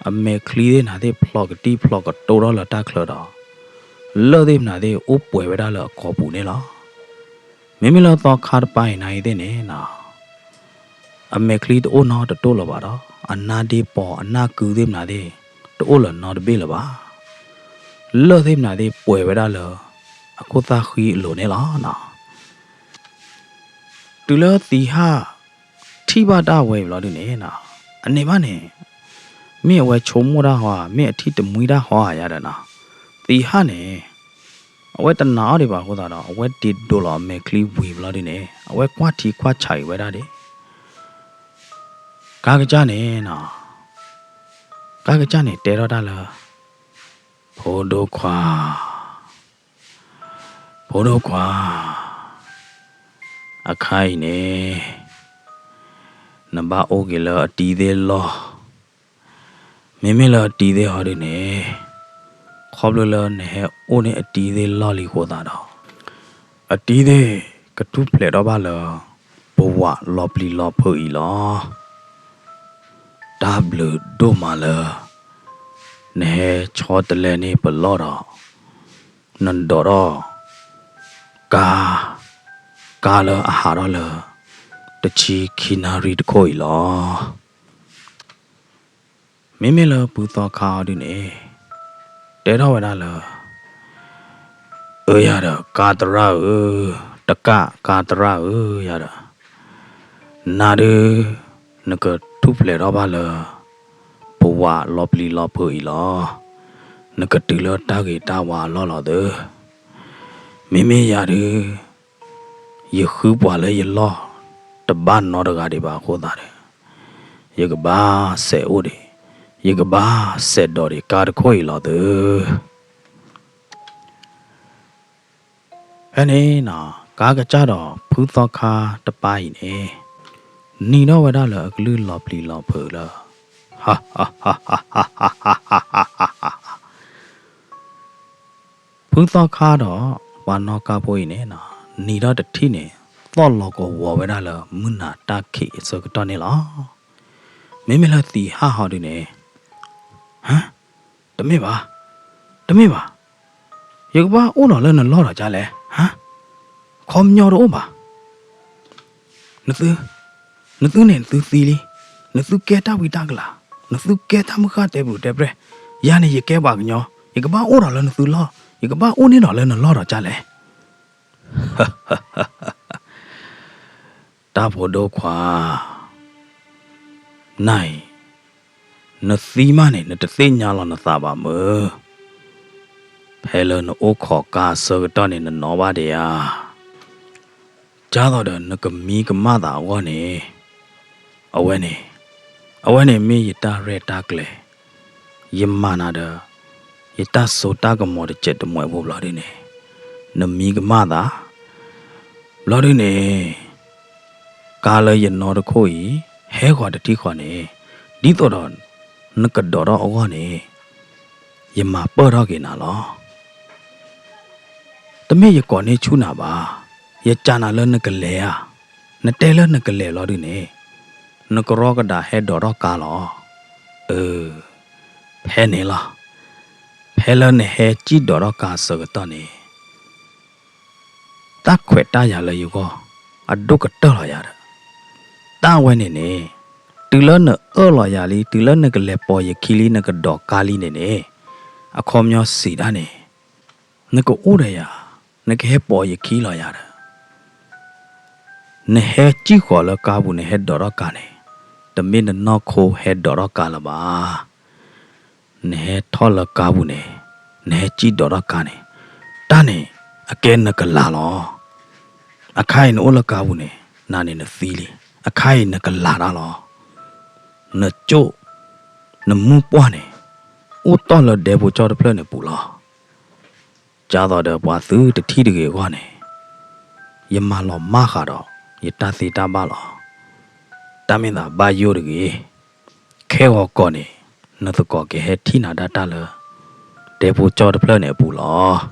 အမဲာ်ချံသ့ၣ်နၤသ့ၣ် ဖျိးကတံၢ်ဖျိးကတိထီၣ်လၢတၢ်ချၢဒီး လၢၢ်သ့ၣ်နၤသ့ၣ် အိၣ်ပှဲၤဝဲဒၣ်လၢအကိာ်ပူၤန့ၣ်လီၤ. မ့မ့ၢ်လၢသီခါတပၤအံၤနၤအံၤသ့ၣ်န့ၣ်နီၤ အမဲာ်ချံတအိၣ်နီတတိၢ်လၢၤဘၣ်ဒီး အနါဒ့ပီၤအနၢ်ကုသ့ၣ်မနၤသ့ၣ် တအိၣ်လၢၤနီတဘ့ၣ်လၢၤဘၣ်. လၢၢ်သ့ၣ်မနၤသ့ၣ်ပှဲၤဝဲဒၣ်လၢ အခိၣ်သၣ်ဃံအလိၤန့ၣ်လီၤ. တုၤလၢသံၣ်ဟၣ် ထံၣ်ဘၣ်တၢ်ဝဲအံၤဘျီဒုန့ၣ်နီၤ အန့ၣ်ဘၣ်န့ၣ် မ့ၢ်အဝဲဆိကမိၣ်တၢ်ဟီဧါ မ့ၢ်အထံၣ်တမှံတၢ်ဟီဧါယၤဒီးနီၤ သံၣ်ဟၣ်န့ၣ် အဝဲတနာ်အီၤဒံးဘၣ်အဃိသတးဒီး အဝဲဒ့ဒိးလီၤအမဲာ်ချံဝံၤဘျီဒုန့ၣ် အဝဲကွၢ်ထံကွၢ်ဆးအံၤဝဲဒၣ်ဒံး ကါကစၢ်န့ၣ်နီၤ ကါကစၢ်န့ၣ်တဲထီၣ်တၢ်လၢ ဖိဒိၣ်ခွါ ဖိဒိၣ်ခွါ အခါအံၤန့ၣ် နဘၣ်အိၣ်က့ၤလၢအတံၤသ့ၣ်လီၢ်, မ့မ့ၢ်လၢအတံၤသ့ၣ်ဟီဒုန့ၣ် ခီဖျိလၢနဟဲအိၣ်န့ၢ်အတံၤသ့ၣ်လီၢ်လံအဃိသတးဒီး အတံၤသ့ၣ်ကထူၣ်ဖျဲးထီၣ်ဘၣ်လၢ ပဝးလီၤပျံၤလီၤဖုးအံၤလီၤ. တၢ်ဘျုးဒိၣ်မးလၢ နဟဲဆီတလဲန့ၢ်ပလီၢ်ဒီး နဒိးထီၣ် ကါ, ကါလၢအဟးထီၣ်လၢ တဆံခံနၣ်ရံၣ်တခိၣ်အံၤလီၤ. မ့မ့ၢ်လၢဖုသီခါအီၤဒုန့ၣ် တဲထီၣ်ဝဲဒၣ်လၢ အၢယၤဒီး ကါသရၣ်ဧၢ, တကၣ်ကါသရၣ်ဧၢ ယၤဒီး နၤဒု နကထူၣ်ဖျဲးထီၣ်ဘၣ်လၢ ပဝးလီၤပျံၤလီၤဖုးအံၤလီၤ. နကတုၤလၢတၢ်ဂ့ၤတၢ်ဝါအလီၢ်လီၤသၢ. မ့မ့ၢ်ယၤဒု ယဃုပှၤလၢယလီၢ် တဘၣ်နီတဂၤဒံးဘၣ်အဃိသတးဒီး ယကဘၣ်စဲးအိၣ်ဒံး, ယကဘၣ်စဲးဒိးဒံးကါတခိၣ်အံၤလီၤသၢ. ဖဲန့ၣ်နီၤ ကါကစၢ်ဒီးဖုသီခါတပၤအံၤန့ၣ် နံၤထီၣ်ဝဲဒၣ်လၢအကလုၢ်လီၤပျံၤလီၤဖုးလၢ ဖုသီခါဒီး ပှၤနီၣ်ကါဖိအံၤန့ၣ်နီၤ နံၤထီၣ်တထံၣ်န့ၣ် သီၣ်လီၤကဝီၤဝဲဒၣ်လၢမုၢ်နၤတၢ်ခံးအဆၢကတီၢ်န့ၣ်လီၤ. မ့မ့ၢ်လၢသံၣ်ဟၣ်ဟီဒုန့ၣ် ဟါ, တမ့ၢ်ဘၣ်, တမ့ၢ်ဘၣ်, ယကဘၣ်အိၣ်ဒီးလၢနလီၢ်ဒီးကလဲၣ်, ဟါ, ခီပညီတအိၣ်ဘၣ်. နသု, နသုန့ၣ်နသုသံလံ, နသုကဲတၢ်ဝံတၢ်ကလၤ, နသုကဲတၢ်မုၢ်ဃၢ်တဲပူၤတဲပြဲၢ်, ယၤန့ၣ်ယကဲပှၤကညီ, ယကဘၣ်အိၣ်ဒီးလၢနသုလီၢ်, ယကဘၣ်အိၣ်န့ၢ်ဒီးလၢနလီၢ်ဒီးကလဲၣ်. တၢ်ဖိဒိၣ်ခွါ, နၤအံၤ, နသံမးန့ၣ် နတသ့ၣ်ညါလီၤနသးဘၣ်မၢ်. ဖဲလၢနအိၣ်ခိးကါအဆၢကတီၢ်န့ၣ် နနီၣ်ဘၣ်ဒံးဧါ. ဒ်သိးဒီးနကမံကမၣ်သးအဂီၢ်န့ၣ်, အဝဲန့ၣ်, အဝဲန့ၣ်မ့ၢ်ယတၢ်ရဲၣ်တၢ်ကျဲၤ, ယမၤနၤဒီး ယတၢ်စိတၢ်ကမီၤတစဲးတမှဲးဖိဘျီဒုန့ၣ်, နမံကမၣ်သး ဘျီဒုန့ၣ်, ကါလၢယနီတခိၣ်အံၤ, ဟဲဃီၤတထံၣ်ဃီၤန့ၣ်, ဒ်သိးဒီး နကဒိးထီၣ်အဂီၢ်န့ၣ်, ယမၤပၢၢ်ထီၣ်က့ၤနၤလီၤ. တမ့ၢ်ယကိးန့ၢ်ဆူၣ်နၤဘၣ်, ယစံးနၤလၢနကလဲၤဧါ, နတဲလၢနကလဲၤလီၤဒုန့ၣ်, နကရီကဒးဟဲဒိးထီၣ်ကါလီၤ. အၢ, ဖဲန့ၣ်လီၤ. ဖဲလၢနဟဲစံၣ်ဒိးထီၣ်ကါအဆၢကတီၢ်န့ၣ်, တၢ်ခွဲးတၢ်ယာ်လၢယဂီၢ်, အဒိၣ်ကတၢၢ်လီၤယၤဒီး, တၢ်ဝဲန့ၣ်န့ၣ်, တုၤလၢနအၢၣ်လီၤယၤလံ, တုၤလၢနကလဲၤပိာ်ယခံလံ နကဒိးကါလံန့ၣ်န့ၣ်, အခီပညီစံးဒၣ်န့ၣ်, နကအိၣ်ဒီးယၤ, နကဟဲပိာ်ယခံလီၤယၤဒီး နဟဲစံၣ်ဃီၤလၢကါပူၤန့ၣ် ဟဲဒိးထီၣ်ကါန့ၣ်, တမ့ၢ်နနီၢ်ခိဟဲဒိးထီၣ်ကါလၢၤဘၣ်. နဟဲထီၣ်လၢကါပူၤန့ၣ်, နဟဲစံၣ်ဒိးထီၣ်ကါန့ၣ်, တၢ်န့ၣ် အကဲနကလၤလီၤ. အခါအံၤနအိၣ်လၢကါပူၤန့ၣ် နၤန့ၣ်နသံလံ. အခါအံၤနကလၤတၢ်လီၤ. နကၠိၣ်, နမူၢ်ပှၢ်န့ၣ် အိၣ်တီၢ်လၢဒဲဖိကၠီတဖျၢၣ်န့ၣ်ပူၤလီၤ. ဒ်သိးဒီးပှၤသုတထံၣ်တဂ့ၤအဂီၢ်န့ၣ်, ယမၤလီၤမၢ်ဃာ်ဒီး ယတၢ်သ့တၢ်ဘၣ်လီၤ. တၢ်မ့ၢ်သးဘၣ်ယိၣ်တဂ့ၤ, ခဲဂီၤကီးန့ၣ် နသကိးကဟဲထံၣ်နၤဒၣ်တၢ်လၢ ဒဲဖိကၠီတဖျၢၣ်န့ၣ်အပူၤလီၤ.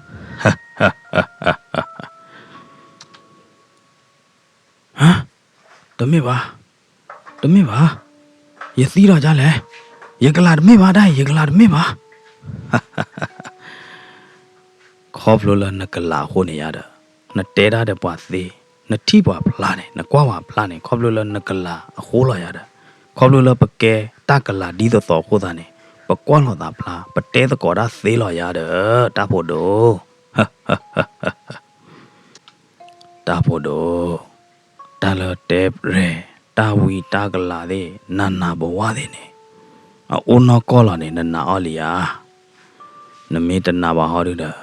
ဟါ, တမ့ၢ်ဘၣ်, တမ့ၢ်ဘၣ်, ယသံလီၤဒ်လဲၣ်, ယကလၤတမ့ၢ်ဘၣ်ဒၣ်အံၤ, ယကလၤတမ့ၢ်ဘၣ်. ခီဖျိလၢနကလၤအဃိန့ၣ်ယါဒီး, နတဲဒၣ်ဒီးပှၤသ့, နထံၣ်ပှၤဖျါန့ၣ်, နကွၢ်ပှၤဖျါန့ၣ် ခီဖျိလၢနကလၤအဃိလီၤယါဒီး, ခီဖျိလၢပကဲတၢ်ကလၤဒ်သိးသိးအဃိသတးန့ၣ် ပကွၢ်လိာ်သးဖျါ, ပတဲသကိးတၢ်သ့လီၤယါဒီး တၢ်ဖိဒိၣ်. တၢ်ဖိဒိၣ်, တၢ်လၢတဲပြဲၢ်တၢ်ဝံတၢ်ကလၤသ့ၣ် နးနးဘဝသ့ၣ်န့ၣ်, အအိၣ်နီၢ်ကီၢ်လီၤန့ၣ် နနာ်အီၤလံဧါ. နမ့ၢ်တနာ်ဘၣ်ဟီဒုဒီး,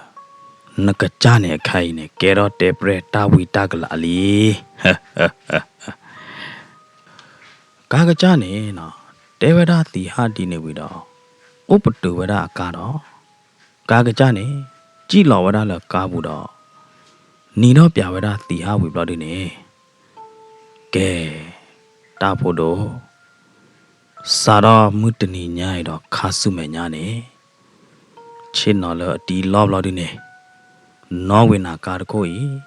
နကစၢ်န့ၣ်အခါအံၤန့ၣ် ကဲထီၣ်တဲပြဲၢ်တၢ်ဝံတၢ်ကလၤလံ. ကါကစၢ်န့ၣ် တဲဝဲဒၣ်သံဟၣ်ဒ်န့ၣ်ဝံၤဒီး, အိၣ်ပတုာ်ဝဲဒၣ်အကါဒီး, ကါကစၢ်န့ၣ် စံၣ်လီၤဝဲဒၣ်လၢကါပူၤဒီး, နံၤထီၣ်ပျးဝဲဒၣ်သံဟၣ်ဝံၤဘျီဒုန့ၣ်, ကဲ, တၢ်ဖိဒိၣ်, စးထီၣ်မုၢ်တနံၤညါအံၤဒီးခါဆူမဲာ်ညါန့ၣ်, ဆ့ၣ်နီၤလၢအတံၤလီၢ်ဘျီဒုန့ၣ်, နီၣ်ဝံၤနၤကါတခိၣ်အံၤ,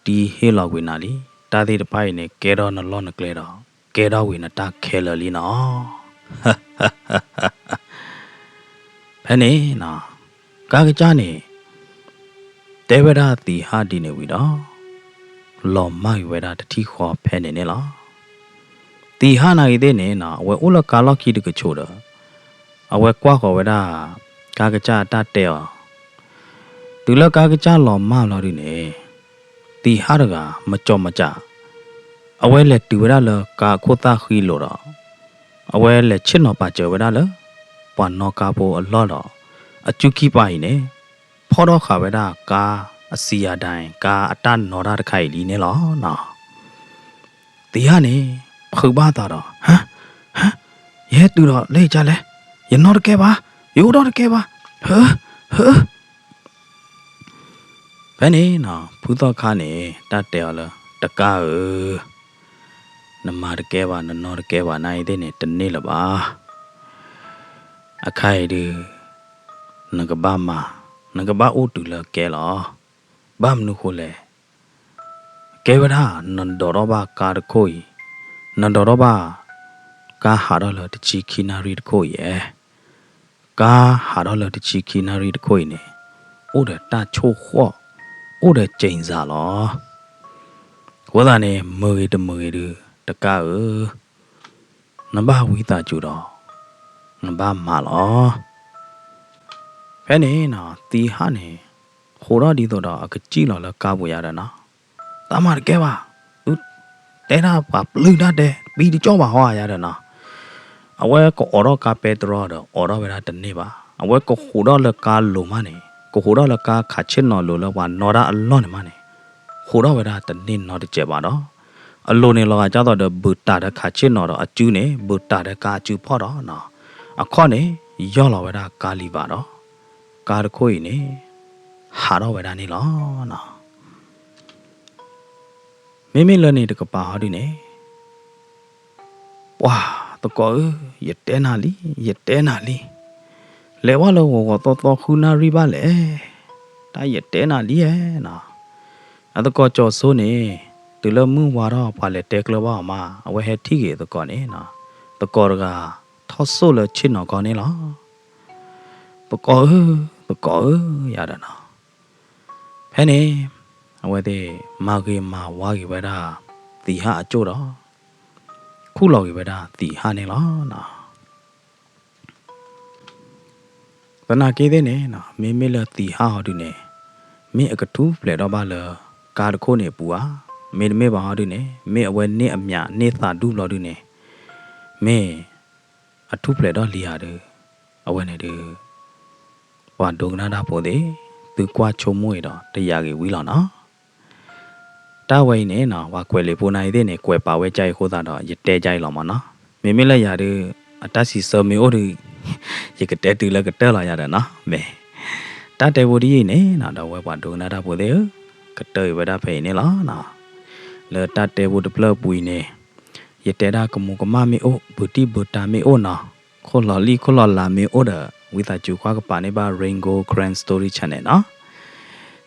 တံၤဟ့ၣ်လီၤကွံာ်နၤလံ. တၢ်သ့ၣ်တဖၣ်အံၤန့ၣ် ကဲထီၣ်နလီၢ်နကျဲဒီး, ကဲထီၣ်ဝံၤနတၢ်ခဲလၢာ်လံနီၤ. ဖဲန့ၣ်, ကါကစၢ်န့ၣ် တဲဝဲဒၣ်သံဟၣ်ဒ်န့ၣ်ဝံၤဒီး, လီၤမၢ်က့ၤဝဲဒၣ်တထံၣ်ဃီဖဲန့ၣ်န့ၣ်လီၤ. သံဟၣ်နာ်ဂ့ၤသ့ၣ်န့ၣ် အဝဲအိၣ်လၢကါလီၢ်ခံတကဆိးဒီး, အဝဲကွၢ်ဃီၤဝဲဒၣ် ကါကစၢ်အတၢ်တဲအီၤ. တုၤလၢကါကစၢ်လီၤမၢ်လီၤဒုန့ၣ်, သံဟၣ်တဂၤ မကၠီမကၠး, အဝဲလဲၤတုၤဝဲဒၣ်လၢကါအခိၣ်သၣ်ဃံလိၤဒီး, အဝဲလဲၤဆ့ၣ်နီၤပာ်စၢၤဝဲဒၣ်လၢ ပှၤနီၣ်ကါဖိအလီၢ်ဒီး, အစုခံပၤအံၤန့ၣ် ဖီၣ်ထီၣ်ဃာ်ဝဲဒၣ်ကါအစံယၤဒၣ်, ကါအတၢ်နီၣ်တၢ်တခါအံၤလံန့ၣ်လီၤ. သံဟၣ်န့ၣ် ဖုးဘၣ်သးဒီး, ဟါ, ဟါ, ယဟဲတုၤဒီးလၢယကါလဲၣ်, ယနီၣ်တကဲဘၣ်, ယအိၣ်ဒီးတကဲဘၣ်, ဟၢ, ဟၢ. ဖဲန့ၣ် ဖုသီခါန့ၣ် တၢ်တဲအီၤလၢ တကါဧၢ, နမၤတကဲဘၣ် နနီၣ်တကဲဘၣ် နအံၤသ့ၣ်န့ၣ် တန့ၢ်လၢၤဘၣ်. အခါအံၤဒုး နကဘၣ်မၤ, နကဘၣ်အိၣ်တုၤလၢကဲလီၤ. ဘၣ်မနုၤဃိလဲၣ်. ကဲဝဲဒၣ် နဒိးထီၣ်ဘၣ်ကါတခိၣ်အံၤ, နဒိးထီၣ်ဘၣ် ကါဟးထီၣ်လၢတဆံခံနၣ်ရံၣ်တခိၣ်အံၤဧါ. ကါဟးထီၣ်လၢတဆံခံနၣ်ရံၣ်တခိၣ်အံၤန့ၣ် အိၣ်ဒီးတၢ်ဆိၣ်ဃီၣ်, အိၣ်ဒီးကၠ့ၣ်စၢ်လီၤ. အဃိသတးန့ၣ် မုာ်ဂ့ၤတမုာ်ဂ့ၤဒုး တကးဧၢ, နဘၣ်ဝံသးစူၤဒီး နဘၣ်မၤလီၤ. ဖဲန့ၣ်နီၤ သံဟးန့ၣ် ဟးထီၣ်ဒ်သိးဒီးအကစံၣ်လီၤလၢကါပူၤယၤဒီးနီၤ, တၢ်မၤတကဲဘၣ်, တဲဒၣ်ပှၤပျုၢ်တၢ်တဲ ပံတကၠီၣ်ဘၣ်ဟီယၤဒီးနီၤ, အဝဲကအိးထီၣ်ကါပဲတြီဒီး အိးထီၣ်ဝဲဒၣ်တန့ၢ်ဘၣ်. အဝဲကဟးထီၣ်လၢကါလိၤမးန့ၣ်, ကဟးထီၣ်လၢကါခးဆ့ၣ်နီၤလိၤလၢပှၤနီၣ်တၢ်အလီၢ်န့ၣ်မးန့ၣ်, ဟးထီၣ်ဝဲဒၣ်တန့ၢ်နီတစဲးဘၣ်ဒီး အလိၤန့ၣ်လီၤဂာ်ကၢ်သိးဒီး ဘူးတးဒီးခးဆ့ၣ်နီၤဒီးအစုန့ၣ် ဘူးတးဒီးကါအစုဖီၣ်ဒီးနီၤ, အခီၣ်န့ၣ် ယီၢ်လီၤဝဲဒၣ်ကါလံၤဘၣ်ဒီး ကါတခိၣ်အံၤန့ၣ် ဟးထီၣ်ဝဲဒၣ်န့ၣ်လီၤ. မ့မ့ၢ်လၢန့ၣ်တကပၤဟီဒုန့ၣ် ပှၤသကိးဧၢ, ယတဲနၤလံ, ယတဲနၤလံ, လဲၤဝဲလၢဂီၤဂီၤသီသီဃုနၣ်ရံၣ်ဘၣ်လဲၣ်, တၢ်ယတဲနၤလံဧါနီၤ. အသကိးကၠီၤစိန့ၣ် တုၤလၢမုၢ်ဝါထီၣ် ပှၤလဲၤတဲကျၢၤဘၣ်အီၤမး အဝဲဟဲထံၣ်က့ၤသကိးန့ၣ်နီၤ, သကိးတဂၤထီၣ်စိၣ်လၢဆ့ၣ်နီၤခီန့ၣ်လီၤ. သကိးဧၢ, သကိးဧၢ ယၤဒီးနီၤ, ဖဲန့ၣ် အဝဲသ့ၣ်မၤဂ့ၤမၤဝါဂ့ၤဝဲဒၣ် သံဟးအကၠိၣ်ဒီး ခူၣ်လီၤက့ၤဝဲဒၣ်သံဟးန့ၣ်လီၤ. သနာ်က့သ့ၣ်န့ၣ် မ့မ့ၢ်လၢသံဟးဟီဒုန့ၣ် မ့ၢ်အကထူၣ်ဖျဲးထီၣ်ဘၣ်လၢ ကါတခိၣ်န့ၣ်အပူၤဧါ, မ့တမ့ၢ်ဘၣ်ဟီဒုန့ၣ် မ့ၢ်အဝဲန့ၢ်အမျးန့ၢ်သးဒူၣ်ဘျီဒုန့ၣ် မ့ၢ်အထူၣ်ဖျဲးထီၣ်လံဧါဒီး အဝဲန့ၣ်ဒီး ပှၤဒိကနၣ်တၢ်ဖိသ့ၣ် သုကွၢ်ဆိကမိၣ်အံၤဒီးတယာ်ဂ့ၤဝံၤလီၤနီၤ. တၢ်ဝဲအံၤန့ၣ်နီၤ ပှၤကွဲးလံာ်ဖိနၢ်အံၤသ့ၣ်န့ၣ် ကွဲးပာ်ဝဲကအံၤအဃိသတးဒီး ယတဲကအံၤလီၤမးနီၤ. မ့မ့ၢ်လၢယၤဒီး အတၢ်စံးဆၢမ့ၢ်အိၣ်ဒီး ယကတဲတုၤလၢကတၢၢ်လီၤယၤဒီးနီၤ. မ့ၢ် တၢ်တဲဖိဒ်အံၤန့ၣ်နီၤ ဒီးဝဲပှၤဒိကနၣ်တၢ်ဖိသ့ၣ်ဧၢ, ကတၢၢ်အံၤဝဲဒၣ်ဖဲအံၤန့ၣ်လီၤနီၤ. လၢတၢ်တဲဖိတဖျၢၣ်အပူၤအံၤန့ၣ် ယတဲဒၣ်ကမူၤကမၣ်မ့ၢ်အိၣ် ဘူးတံၢ်ဘူးတၢ်မ့ၢ်အိၣ်နီၤ, ခိၣ်လီၤလံၣ်ခိၣ်လီၤလးမ့ၢ်အိၣ်ဒီး ဝံသးစူၤကွၢ်ကပၤန့ၢ်ဘၣ် Rain Gold Karen Story Channel နီၤ.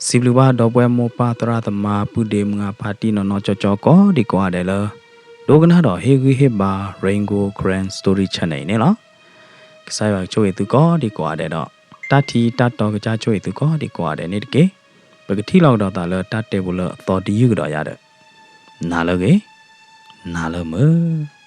စံးဘျုးဘၣ်ဒီပုၢ်ဝဲၢ်မိၢ်ပၢ်သရၣ်သမါ ပုၢ်ဒ့မုၢ်ဂၤဖါတံၢ်နီၢ်နီၢ်ကၠီကၠီ ကိးဒံကိးဂၤဒဲးလၢ ဒိကနၣ်ဒီးဟ့ၣ်ဂံၢ်ဟ့ၣ်ဘါ Rain Gold Karen Story Channel အံၤန့ၣ်လီၤ. ကစၢ်ယွၤကဆိၣ်ဂ့ၤသုကိးဒံကိးဂၤဒဲးဒီး တၢ်ထံတၢ်တီကစၢ်ဆိၣ်ဂ့ၤသုကိးဒံကိးဂၤဒဲးန့ၣ်တက့ၢ်. ပကထံၣ်လိာ်ကဒီးသးလၢတၢ်တဲဖိလၢအသီတယုၢ်ကဒီးယၤဒီး နၤလၢအဂ့ၤ, နၤလၢမုာ်.